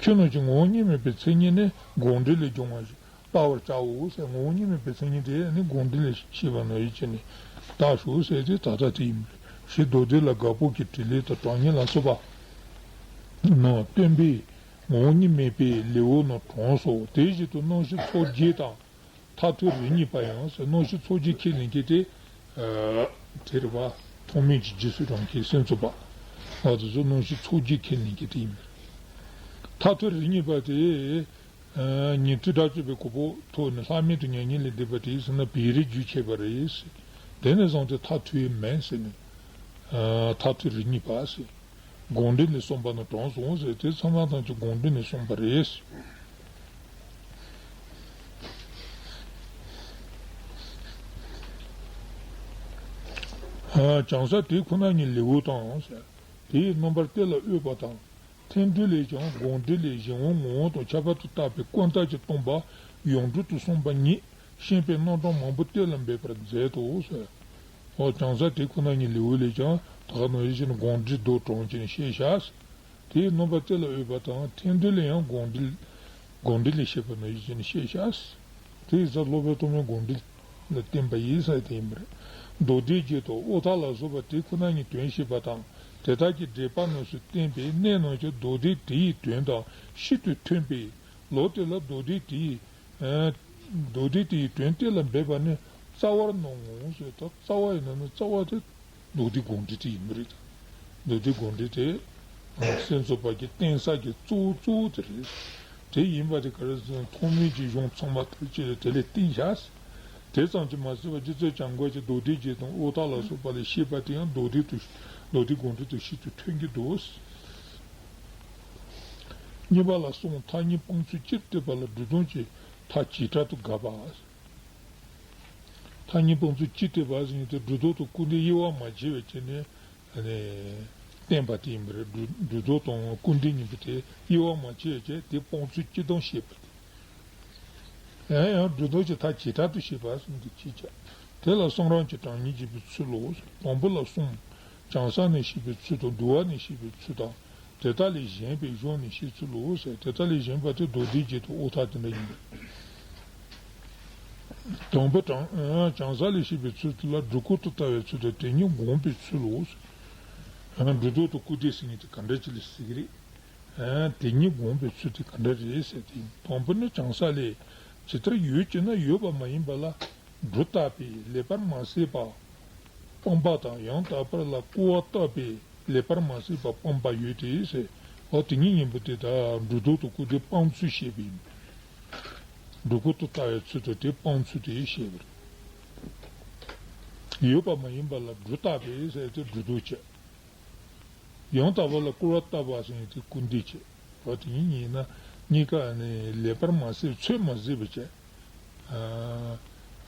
ཆོས་རྣམས་ཀྱི་ངོ་བོ་གཉིས་མེད་པའི་མཚན་ཉིད་ནི་དགོངས་འགྲེལ་ལས་འབྱུང་བ་ཞིག་བལྟ་བར་བྱའོ་ཟེར། ངོ་བོ་གཉིས་མེད་པའི་མཚན་ཉིད་དེ་ནི་དགོངས་འགྲེལ་ལས་ཤེས་པ་ནང་བཞིན་བྱས་ནས་བལྟ་ཤོག་ཟེར་དེ་ད་ལྟ་དེ་ཡིན་པས། ཞེས་མདོ་སྡེ་ལ་དགག་པ་གི་དྲིས་ལན་དང་གྲངས་སྙེད་ལ་སོགས་པ་རྣམས་སྟོན་པས་ངོ་བོ་གཉིས་མེད་པའི་ལེའུ་ནང་དྲངས་སོ། དེ་བཞིན་དུ་རྣམ་བཤད་ཚོགས་བརྒྱད་དང་མཐར་ཐུག་རིམ་གཉིས་པ་ཡང་ཟེར། རྣམ་བཤད་ཚོགས་བརྒྱད་ཁས་ལེན་མཁན་དེ་དེ་རེད་པ། ཐོགས་མེད་ཀྱི་རྗེས་སུ་འབྲང་མཁན་སེམས་ཙམ་པ། ང་ཚོ་ཚོ་རྣམ་བཤད་ཚོགས་བརྒྱད་ཁས་ལེན་མཁན་དེ་ཡིན་པས། མཐར་ཐུག་རིམ་གཉིས་པ་དེ། ཉན་ཐོས་དགྲ་བཅོམ་པའི་གོ་འཕང་ཐོབ་ནས་ལྷ་མིན་དུ་མྱ་ངན་ལས་འདས་པ་དེ་ཟེར་ན་བེ་རི་རྒྱུད་ཆད་པ་རེད། དེ་ནས་བཟུང་སྟེ་མཐར་ཐུག་ཡས་མིན་ཟེར་ནས། མཐར་ཐུག་རིགས་གཉིས་པ་ཟེར། དགོངས་འགྲེལ་ནས་གསུངས་པ་ནི་དྲངས་སོང་ཟེར། དེ་ཚང་མ་ཐམས་ཅད་དགོངས་འགྲེལ་ནས་གསུངས་པ་རེད། ཨ། བྱང་ས་དེ་ཁོ་ན་ཉིད་ལེའུ་དང་ཟེར། དེའི་རྣམ་པར་གཏད་ལ་འོས་པ་དང་། ཐལ་འགྲེལ་ལས་ཀྱང་དགོངས་འགྲེལ་ལས་གཞན་དབང་ངོ་བོ་དང་ཁྱད་པར་དུ་བརྟགས་པའི་ཀུན་བརྟགས་ཀྱིས་སྟོང་པ་ཡོངས་གྲོལ་དུ་གསུངས་པ་ཉིད་ཤེས་པའི་རྣམ་གྲངས་མང་པོ་གཏད་ལ་འབེབས་པར་མཛད་དོ་ཟེར། འོ། བྱང་ས་དེ་ཁོ་ན་ཉིད་ལེའུ་ལས་ཀྱང་ད་ག་ནང་བཞིན་དགོངས་འགྲེལ་མདོ་དྲངས་བྱས་ནས་བཤད་བཞག། དེའི་རྣམ་པ་གཏད་ལ་འོས་པ་དང་ཐལ་འགྲེལ་ལས་ཡང་དགོངས་འགྲེལ་དགོངས་འགྲེལ་ལས་བཤད་པ་ནང་བཞིན་བཤད་བཞག། དེ་ཡིན་ཙང་སློབ་དཔོན་ཐོགས་མེད་དགོངས་འགྲེལ་ལ་བརྟེན་པ་ཡིན་ཟེར་དེ་ཡིན་པ་རེད། མདོ་སྡེ་རྒྱན་དང་ཨོ་ཐ་ལ་སོགས་པ་དེ་ཁོ་ན་ཉིད་དོན་བཤད་པ་དང་དེ་དག་གི་འགྲེལ་པ་རྣམས་སུ་བསྟན་པའི་གནད་རྣམས་ཀྱང་མདོ་སྡེ་དེ་ཡི་དོན་དང་ཤིན་ཏུ་མཐུན་པས། ལོག་དེ་ལ་མདོ་སྡེ་དེ་ཡི། ཨ། མདོ་སྡེ་དེ་ཡི་དོན་གཏད་ལ་འབེབས་པ་ནི་རྩ་བར་སྣང་ངོ་ཟེར། ད་རྩ་བ་ཡིན་ན་ནི་རྩ་བ་དེ་མདོ་སྡེ་དགོངས་འགྲེལ་དེ་ཡིན་པ་རེད། མདོ་སྡེ་དགོངས་འགྲེལ་དེ་སེམས་ཙམ་པ་གི་བསྟན་ས་གི་གཙོ་བོ་གཙོ་བོ་དེ་རེད། དེ་ཡིན་པ་དེ་ག་རེ་ཟེར་ན་ཐོགས་མེད་ཀྱི་གཞུང་ཚང་མ་ཐམས་ཅད་དེ་ལས་བསྟན་བཞག། དེ་ཙམ་གྱིས་མ་ཟད་པར་རྗེ་བཙུན་བྱམས་མགོན་གྱིས་མདོ་སྡེ་རྒྱན་དང་ཨོ་ཐ་ལ་སོགས་པ་ལས་བཤད་པ་དེ་ཡང་མདོ་སྡེ་དང་མདོ་སྡེ་དགོངས་འགྲེལ་དང་ཤིན་ཏུ་མཐུན་གྱི་འདུག། གཉིས་པ་ལ་གསུངས། ཐ་སྙད་སྤང་ཚུལ་སྤྱིར་བསྟན་པ་ལ་སྒྲུབ་སྡོམ་གྱི་མཐའ་བྱེ་བྲག་ཏུ་དགག་པ། ཐ་སྙད་སྤང་ཚུལ་སྤྱིར་བསྟན་པ་ཟེར་མཁན་དེ་སྒྲུབ་སྡོམ་དང་སྐུར་འདེབས་དབྱེ་བ་མ་ཕྱེ་བའི་ཆ་ནས་བསྟན་པ་དེ་ཡིན་པ་རེད། སྒྲུབ་སྒྲུབ་སྡོམ་དང་སྐུར་འདེབས་གཉིས་པོ་དེ་དབྱེ་བ་མ་ཕྱེ་བའི་ཆ་དེ་སྤང་ཚུལ་སྤྱིར་བསྟན་བཤད་པ་དེ། ཡང་ཡང་སྒྲུབ་སྡོམ་གྱི་མཐའ་བྱེ་བྲག་ཏུ་བཤད་པ་གསུམ་དུ་ཕྱེ་བྱ། དེ་ལ་གསུམ་རང་གི་གྲངས་ངེས་བྱེད་པའི་ཚུལ་ལོ། དང་པོ་ལ་གསུམ། བྱང་ས་ནས་བཤད་པའི་ཚུལ་དང་། བསྡུ་བ་ནས་བཤད་པའི་ཚུལ་དང་། དེ་དག་ལས་གཞན་པའི་གཞུང་ནས་བཤད་ཚུལ་ལོ་ཟེར། དེ་དག་ལས་གཞན་པ་དེ་མདོ་སྡེ་རྒྱན་དང་ཨོ་ཐ་དེ་འདྲ་ཡིན། དང་པོ་དྲང་། བྱང་ས་ལས་བཤད་པའི་ཚུལ་དེ་ལ་སྒྲུབ་ཁོག་ཏུ་ལྟ་བའི་ཚུལ་དང་དེ་ཉིད་བསྒོམ་པའི་ཚུལ་ལོ་ཟེར། སྒྲུབ་སྡོམ་དང་སྐུར་འདེབས་ཟེར་མཁན་དེ་ག་འདྲ་ཅིག་ལ་ཟེར་གི་རེད། དེ་ཉིད་བསྒོམ་པའི་ཚུལ་དེ་ག་འདྲ་རེད་ཟེར་དེ། དང་པོ་ནི་བྱང་ས་ལས། ཇི་ལྟར་ཡོད་ཅེ་ན་ཡོད་པ་མ་ཡིན་པ་ལ་སྒྲོ་བཏགས་པས་ལེགས་པར་མ་བསྲེས་པ་སྤངས་པ་དང་། ཡང་དག་པར་ལ་སྐུར་བ་བཏབ་པས་ལེགས་པར་མ་བསྲེས་པ་སྤངས་པ་ཡོད་དེ་ཟེར། འོ་དེ་ཉིད་ཡིན་པ་དེ་ད་སྒྲུབ་སྡོམ་དང་སྐུར་འདེབས་སྤང་ཚུལ་བཤད་པ་ཡིན། སྒྲུབ་ཁོག་ཏུ་ལྟ་བའི་ཚུལ་དང་དེ་སྤང་ཚུལ་དེ་བཤད་པ་རེད། ཡོད་པ་མ་ཡིན་པ་ལ་སྒྲོ་བཏགས་པས་ཟེར་དེ་སྒྲུབ་སྡོམ་བྱས། ཡང་དག་པ་ལ་སྐུར་བ་བཏབ་པ་ཟེར་ཡང་དེ་སྐུར་འདེབས་བྱས། འོ་དེ་ཉིད་ཡིན་ན་གཉིས་ཀ་ནི་ལེགས་པར་མ་བསྲེས། ཚོད་མ་བསྲེས་པ་བྱས།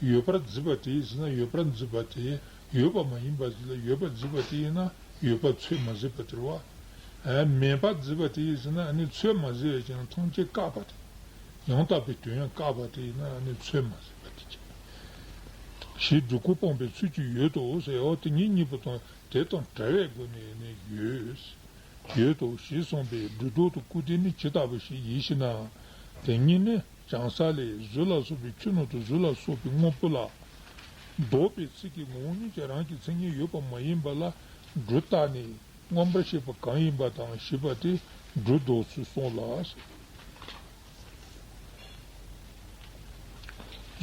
ཡོད་པར་བརྫིས་པ་དེ་ཡིན་ཟེར་ན་ཡོད་པར་བརྫིས་པ་དེ། ཡོད་པ་མ་ཡིན་པ་ཟེར་ལ་ཡོད་པར་བརྫིས་པ་དེ་ཡིན་ན་ཡོད་པ་ཚོད་མ་བསྲེས་པ་དེ་རེད་བ། མེད་པར་བརྫིས་པ་དེ་ཡིན་ཟེར་ན་ཨ་ནི་ཚོད་མ་བསྲེས་པའི་ཕྱིར་ཐམས་ཅད་བཀག་པ་དེ། ཡང་དག་པའི་དོན་ཡང་བཀག་པ་དེ་ཡིན་ན་ཨ་ནི་ཚོད་མ་བསྲེས་པ་དེ་བྱས། ཞེས་སྒྲུབ་ཁོག་སྤངས་པའི་ཚུལ་གྱིས་ཡོད་དོ་ཟེར། འོ་དེ་ཉིད་གཉིས་པོ་དང་དེ་དང་བྲལ་བའི་སྒོ་ནས་ནི་ཡོད། ཡོད་དོ་ཞེས་གསུངས་པས་སྒྲུབ་སྡོམ་དང་སྐུར་འདེབས་ནི་ཇི་ལྟ་བུ་ཞིག་ཡིན་ཞེ་ན། དེ་ཉིད་ནི་བྱང་ས་ལས་གཟུགས་ལ་སོགས་པའི་ཆོས་རྣམས་དང་གཟུགས་ལ་སོགས་པའི་དངོས་པོ་ལ་ལྡོག་པའི་ཚིག་གིས་ངོ་བོ་ཉིད་ཀྱིས་རང་གི་མཚན་ཉིད་ཡོད་པ་མ་ཡིན་པ་ལ་སྒྲོ་བཏགས་ནས་མངོན་པར་ཤེས་པ་གང་ཡིན་པ་དང་ཞེས་པ་དེ་སྒྲུབ་སྡོམ་ཚུལ་གསུངས་ལ།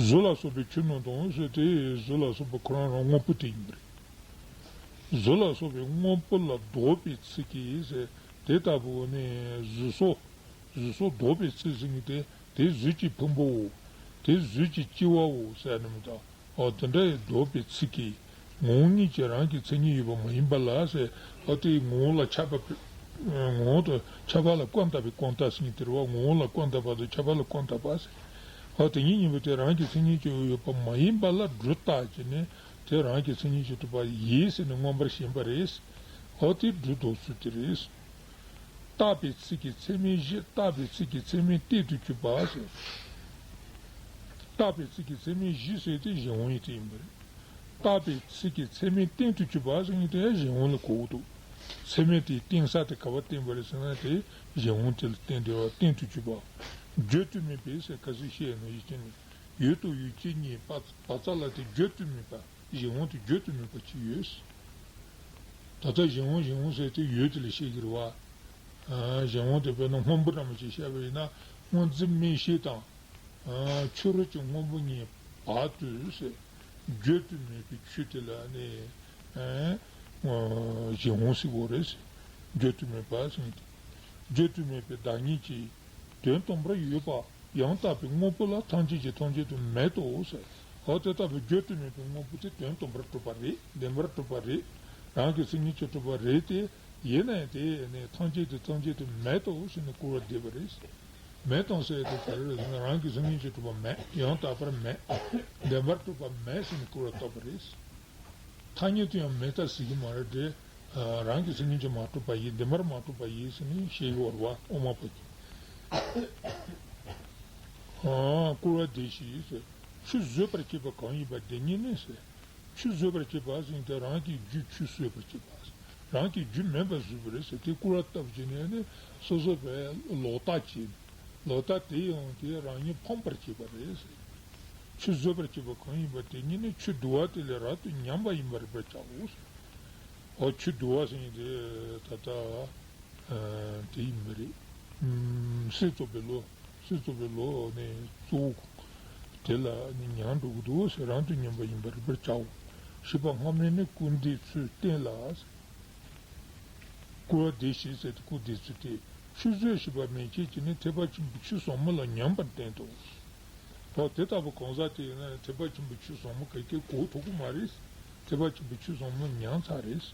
གཟུགས་ལ་སོགས་པའི་ཆོས་རྣམས་དང་ཞེས་དེ་གཟུགས་ལ་སོགས་པ་ཁོ་རང་རང་དངོས་པོ་དེ་ཡིན་པ་རེད། གཟུགས་ལ་སོགས་པའི་དངོས་པོ་ལ་ལྡོག་པའི་ཚིག་གིས་ཟེར། དེ་ལྟ་བུ་ནི་གཟུགས་སོགས། གཟུགས་སོགས་ལྡོག་པའི་ཚིག་ཟེར་མཁན་དེ་དེ་གཟུགས་ཀྱི་ཕུང་པོའོ། དེ་གཟུགས་ཀྱི་སྐྱེ་བའོ་ཟེར་ནི་མི་འདུག་འོ་དེ་འདྲ་ཡི་ལྡོག་པའི་ཚིག་གིས་ངོ་བོ་ཉིད་ཀྱིས་རང་གི་མཚན་ཉིད་ཡོད་པ་མ་ཡིན་པ་ལ་ཟེར། འོ་དེ་ངོ་བོ་ལ་ཁྱབ་པ། ངོ་བོ་དང་ཁྱབ་པ་ལ་ཀུན་བཏགས་པའི་ཀུན་བཏགས་ཟེར་མཁན་དེ་རེད་བ། ངོ་བོ་ལ་ཀུན་བཏགས་པ་དང་ཁྱབ་པ་ལ་ཀུན་བཏགས་པ་ཟེར། འོ་དེ་ཉིད་གཉིས་པོ་དེ་རང་གི་མཚན་ཉིད་ཀྱིས་ཡོད་པ་མ་ཡིན་པ་ལ་སྒྲོ་བཏགས་བྱས་ནས། དེ་རང་གི་མཚན་ཉིད་ཀྱིས་གྲུབ་པ་ཡིན་ཟེར་ནས་མངོན་པར་ཞེན་པ་རེད། འོ་དེ་སྒྲུབ་སྡོམ་ཚུལ་དེ་རེད། བཏགས་པའི་ཚིག་གི་ཚད་མིན་བཞི། བཏགས་པའི་ཚིག་གི་ཚད་མིན་གཏན་དུ་གྱུར་པ་ཟེར། བཏགས་པའི་ཚིག་གི་ཚད་མིན་བཞི་ཟེར་དེ་གཞན་དབང་ཡིན་དེ་ཡིན་པ་རེད། བཏགས་པའི་ཚིག་གི་ཚད་མིན་གཏན་དུ་གྱུར་པ་ཟེར་མཁན་དེ་ཡང་གཞན་དབང་ལ་གོ་གི་འདུག་ཚད་མིན་དེའི་གཏན་ས་དེ་ག་པར་བསྟན་པ་རེད་ཟེར་ན་དེ་གཞན་དབང་དེ་ལ་བརྟེན་ཏེ་བ་གཏན་དུ་གྱུར་པ། བརྗོད་དུ་མེད་པའི་ཟེར་ཁ་སང་བཤད་ཡོད་ནོ་ཡིན་ཀྱང་ནི། ཡོད་དང་ཡོད་ཅེས་གཉིས་བ་བ་ཙ་ལ་དེ་བརྗོད་དུ་མེད་པ། གཞན་དབང་དེ་བརྗོད་དུ་མེད་པ་ཅིག་ཡོད། ད་ལྟ་གཞན་དབང་གཞན་དབང་ཟེར་དེ་ཡོད་དེ་ལ་བཤད་ཀྱི་རེད་བ། ཨ། གཞན་དབང་དེ་དཔེར་ན་སྔོན་པོ་འདྲ་མོ་ཅིག་བཤད་པ་ཡིན་ན་སྔོ་འཛིན་མིག་ཤེས་དང་། ཨ། ཕྱི་རོལ་གྱི་སྔོན་པོ་གཉིས་བར་དུ་ཟེར། བརྗོད་དུ་མེད་པའི་ཆོས་དེ་ལ་ནི། ཨ། གཞན་དབང་ཟེར་གྱི་རེད་ཟེར། བརྗོད་དུ་མེད་པ་ཟེར་ཏེ། བརྗོད་དུ་མེད་པའི་བདག་ཉིད་ཀྱིས་དོན་དམ་པར་ཡོད་པ། ཡང་དག་པའི་དངོས་པོ་ལ་ཐམས་ཅད་ཀྱིས་ཐམས་ཅད་དུ་མེད་དོ་ཟེར། འོ་དེ་ལྟ་བུའི་བརྗོད་དུ་མེད་པའི་དངོས་པོ་དེ་དོན་དམ་པར་གྲུབ་པ་རེད། བདེན་པར་གྲུབ་པ་རེད། རང་གི་མཚན་ཉིད་ཀྱིས་གྲུབ་པ་རེད་དེ། ཡིན་ནའི་དེ་ནི་ཐམས་ཅད་དེ་ཐམས་ཅད་དུ་མེད་དོ་ཞེས་ནས་སྐུར་བ་འདེབས་པ་རེད། མེད་དང་ཟེར་དེ་ག་རེ་རེད་ཟེར་ན། རང་གི་མཚན་ཉིད་ཀྱིས་གྲུབ་པ་མེད། ཡང་དག་པར་མེད། བདེན་པར་གྲུབ་པ་མེད་ཟེར་ནས་སྐུར་བ་བཏབ་པ་རེད། ཐ་སྙད་དུ་ཡང་མེད་ད་ཟེར་གྱི་མ་རེད་དེ། རང་གི་མཚན་ཉིད་ཀྱིས་མ་གྲུབ་པ་ཡིན། བདེན་པར་མ་གྲུབ་པ་ཡིན་ཟེར་ནས་བཤད་ཡོད་རེད་བ། དབུ་མ་པ་གིས། ཨ། སྐུར་བ་འདེབས་ཤིག་ཟེར། ཆུ་བཟོད་པར་བྱེད་པ་གང་ཡིན་པ་དེ་ཉིད་ནི་ཟེར། ཆུ་བཟོད་པར་བྱེད་པ་ཟེར་དེ་རང་གི་རྒྱུ་ཆུ་བཟོད་པར་བྱེད་པ་ཟེར། རང་གི་རྒྱུ་མེད་པ་བཟོས་པ་རེད་ཟེར། དེ་སྐུར་བ་བཏབ་བྱས་ནས་ནི་སོ་སོ་བས་ལོག་ལྟ་བྱས། ལོག་ལྟ་དེ་ཡང་དེ་རང་ཉིད་ཕམ་པར་བྱེད་པ་རེད་ཟེར། ཆུ་བཟོད་པར་བྱེད་པ་གང་ཡིན་པ་དེ་ཉིད་ནི་ཆུ་དུ་བ་དེ་ལས་རབ་ཏུ་ཉམས་པ་ཡིན་པར་བར་བྱའོ་ཟེར། འོ། ཆུ་དུ་བ་ཟེར་དེ་ད་ལྟ་དེ་ཡིན་པ་རེད། གསེར་བཙོ་བའི་ལོ། གསེར་བཙོ་བའི་ལོ་ནི་གཙོ་བོ་དེ་ལ་ནི་ཉམས་འགྲོ་གི་འདུག་ཟེར། རབ་ཏུ་ཉམས་པ་ཡིན་པར་བར་བྱའོ། ཞེས་པ་སྔ་མས་ནི་སྐུར་འདེབས་ཚུལ་བསྟན་ལ། སྐུར་བ་འདེབས་ཤིག་ཟེར་ཏེ་སྐུར་འདེབས་ཚུལ་ཏེ། ཆུ་བཟོད་ཞེས་པ་མན་ཆད་ཀྱིས་ནི་ཐེག་པ་ཆེན་པོའི་ཆོས་ཟབ་མོ་ལ་ཉམས་པར་བསྟན་ཏོ། འོ། དེ་ལྟ་བུ་གང་ཟག་དེ་ཡིན་ན་ཐེག་པ་ཆེན་པོའི་ཆོས་ཟབ་མོ་ག་གེ་གོ་ཐུབ་ཀྱི་མ་རེད། ཐེག་པ་ཆེན་པོའི་ཆོས་ཟབ་མོ་ཉམས་ཚར་རེད།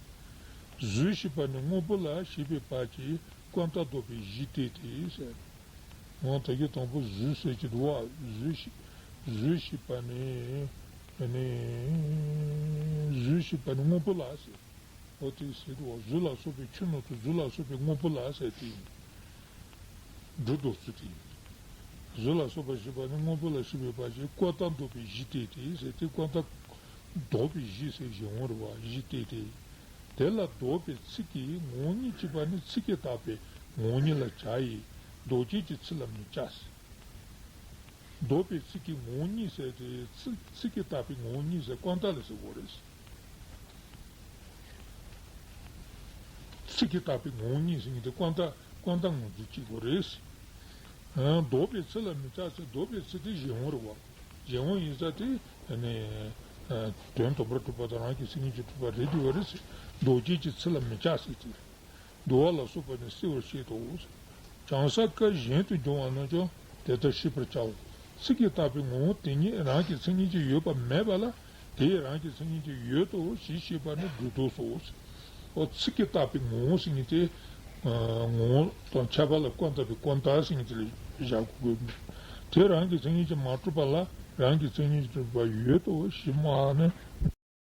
བཟོད་ཞེས་པ་ནི་དངོས་པོ་ལ་ཞེས་པའི་བར་གྱི་ཀ་ཏ་ལྡོག་པའི་གཞི་སྟེ་སྟེ་ཟེར། འོ། ད་གི་དང་པོ་བཟོད་ཟེར་གྱི་འདུག་བ། བཟོད་ཞེས་བཟོད་ཞེས་པ་ནི་ནི་བཟོད་ཞེས་པ་ནི་དངོས་པོ་ལ་ཟེར། འོ། དེ་ཟེར་དུས་བཟོད་ལ་སོགས་པའི་ཆོས་རྣམས་དང་བཟོད་ལ་སོགས་པའི་དངོས་པོ་ལ་ཟེར་དེ་ཡིན། སྒྲོ་འདོགས་ཚུལ་དེ་ཡིན། བཟོད་ལ་སོགས་པ་ཞེས་པ་ནི་དངོས་པོ་ལ་ཞེས་པའི་བར་གྱི་ཀ་ཏ་ལྡོག་པའི་གཞི་སྟེ་སྟེ་ཟེར་དེ། ཀ་ཏ་ལྡོག་པའི་གཞི་ཟེར་གཞན་དབང་རེད་བ། གཞི་སྟེ་སྟེ། དེ་ལ་ལྡོག་པའི་ཚིག་གི་ངོ་བོ་ཉིད་ཅེས་པ་ནི་ཚིག་གིས་བཏགས་པའི་ངོ་བོ་ཉིད་ལ་བྱ་ཡི། ལྡོག་བྱེད་ཀྱི་ཚིག་ལ་མི་བྱ་ཟེར། ལྡོག་པའི་ཚིག་གི་ངོ་བོ་ཉིད་ཟེར་དེ་ཚིག་ཚིག་གིས་བཏགས་པའི་ངོ་བོ་ཉིད་ཟེར་ཀ་ཏ་ལ་ཟེར་དགོས་རེད། ཚིག་གིས་བཏགས་པའི་ངོ་བོ་ཉིད་ཟེར་མཁན་དེ་ཀ་ཏ་ཀ་ཏ་ངོས་འཛིན་བྱེད་དགོས་རེད། ཨ། ལྡོག་པའི་ཚིག་ལ་མི་བྱ་ཟེར། ལྡོག་པའི་ཚིག་དེ་གཞན་དབང་རེད་བ། གཞན་དབང་ཡིན་ཙང་དེ་ནི་ཨ་དོན་དམ་པར་གྲུབ་པ་དང་རང་གི་མཚན་ཉིད་ཀྱིས་གྲུབ་པ་རེད་དེ་བ་རེད་ཟེར། ལྡོག་བྱེད་ཀྱི་ཚིག་ལ་མི་བྱ་ཟེར་དེ། བསྡུ་བ་ལ་སོགས་པ་ནི་བསྲེ་བར་བཤད་དོ། བྱང་ས་ཀ་གཞན་དུ་འབྱུང་བ་རྣམས་ཀྱང་དེ་ལྟར་ཤེས་པར་བྱའོ། ཚིག་གིས་བཏགས་པའི་ངོ་བོ་དེ་ཉིད་རང་གི་མཚན་ཉིད་ཀྱིས་ཡོད་པ་མེད་པ་ལ་དེས་རང་གི་མཚན་ཉིད་ཀྱིས་ཡོད་དོ་ཞེས་བཤད་པ་ནི་སྒྲོ་འདོགས་སོ། འོ། ཚིག་གིས་བཏགས་པའི་ངོ་བོ་ཟེར་མཁན་དེ། ཨ། ངོ་བོ་དང་ཁྱད་པར་ལ་ཀ་ཏ་པའི་ཀ་ཏ་ཟེར་མཁན་དེ་ལ་བཞག་དགོས། དེ་རང་གི་མཚན་ཉིད་ཀྱིས་མ་གྲུབ་པ་ལ་རང་གི་མཚན་ཉིད་ཀྱིས་གྲུབ་པ་ཡོད་དོ་ཞེས་སྨྲ་བ་ནི་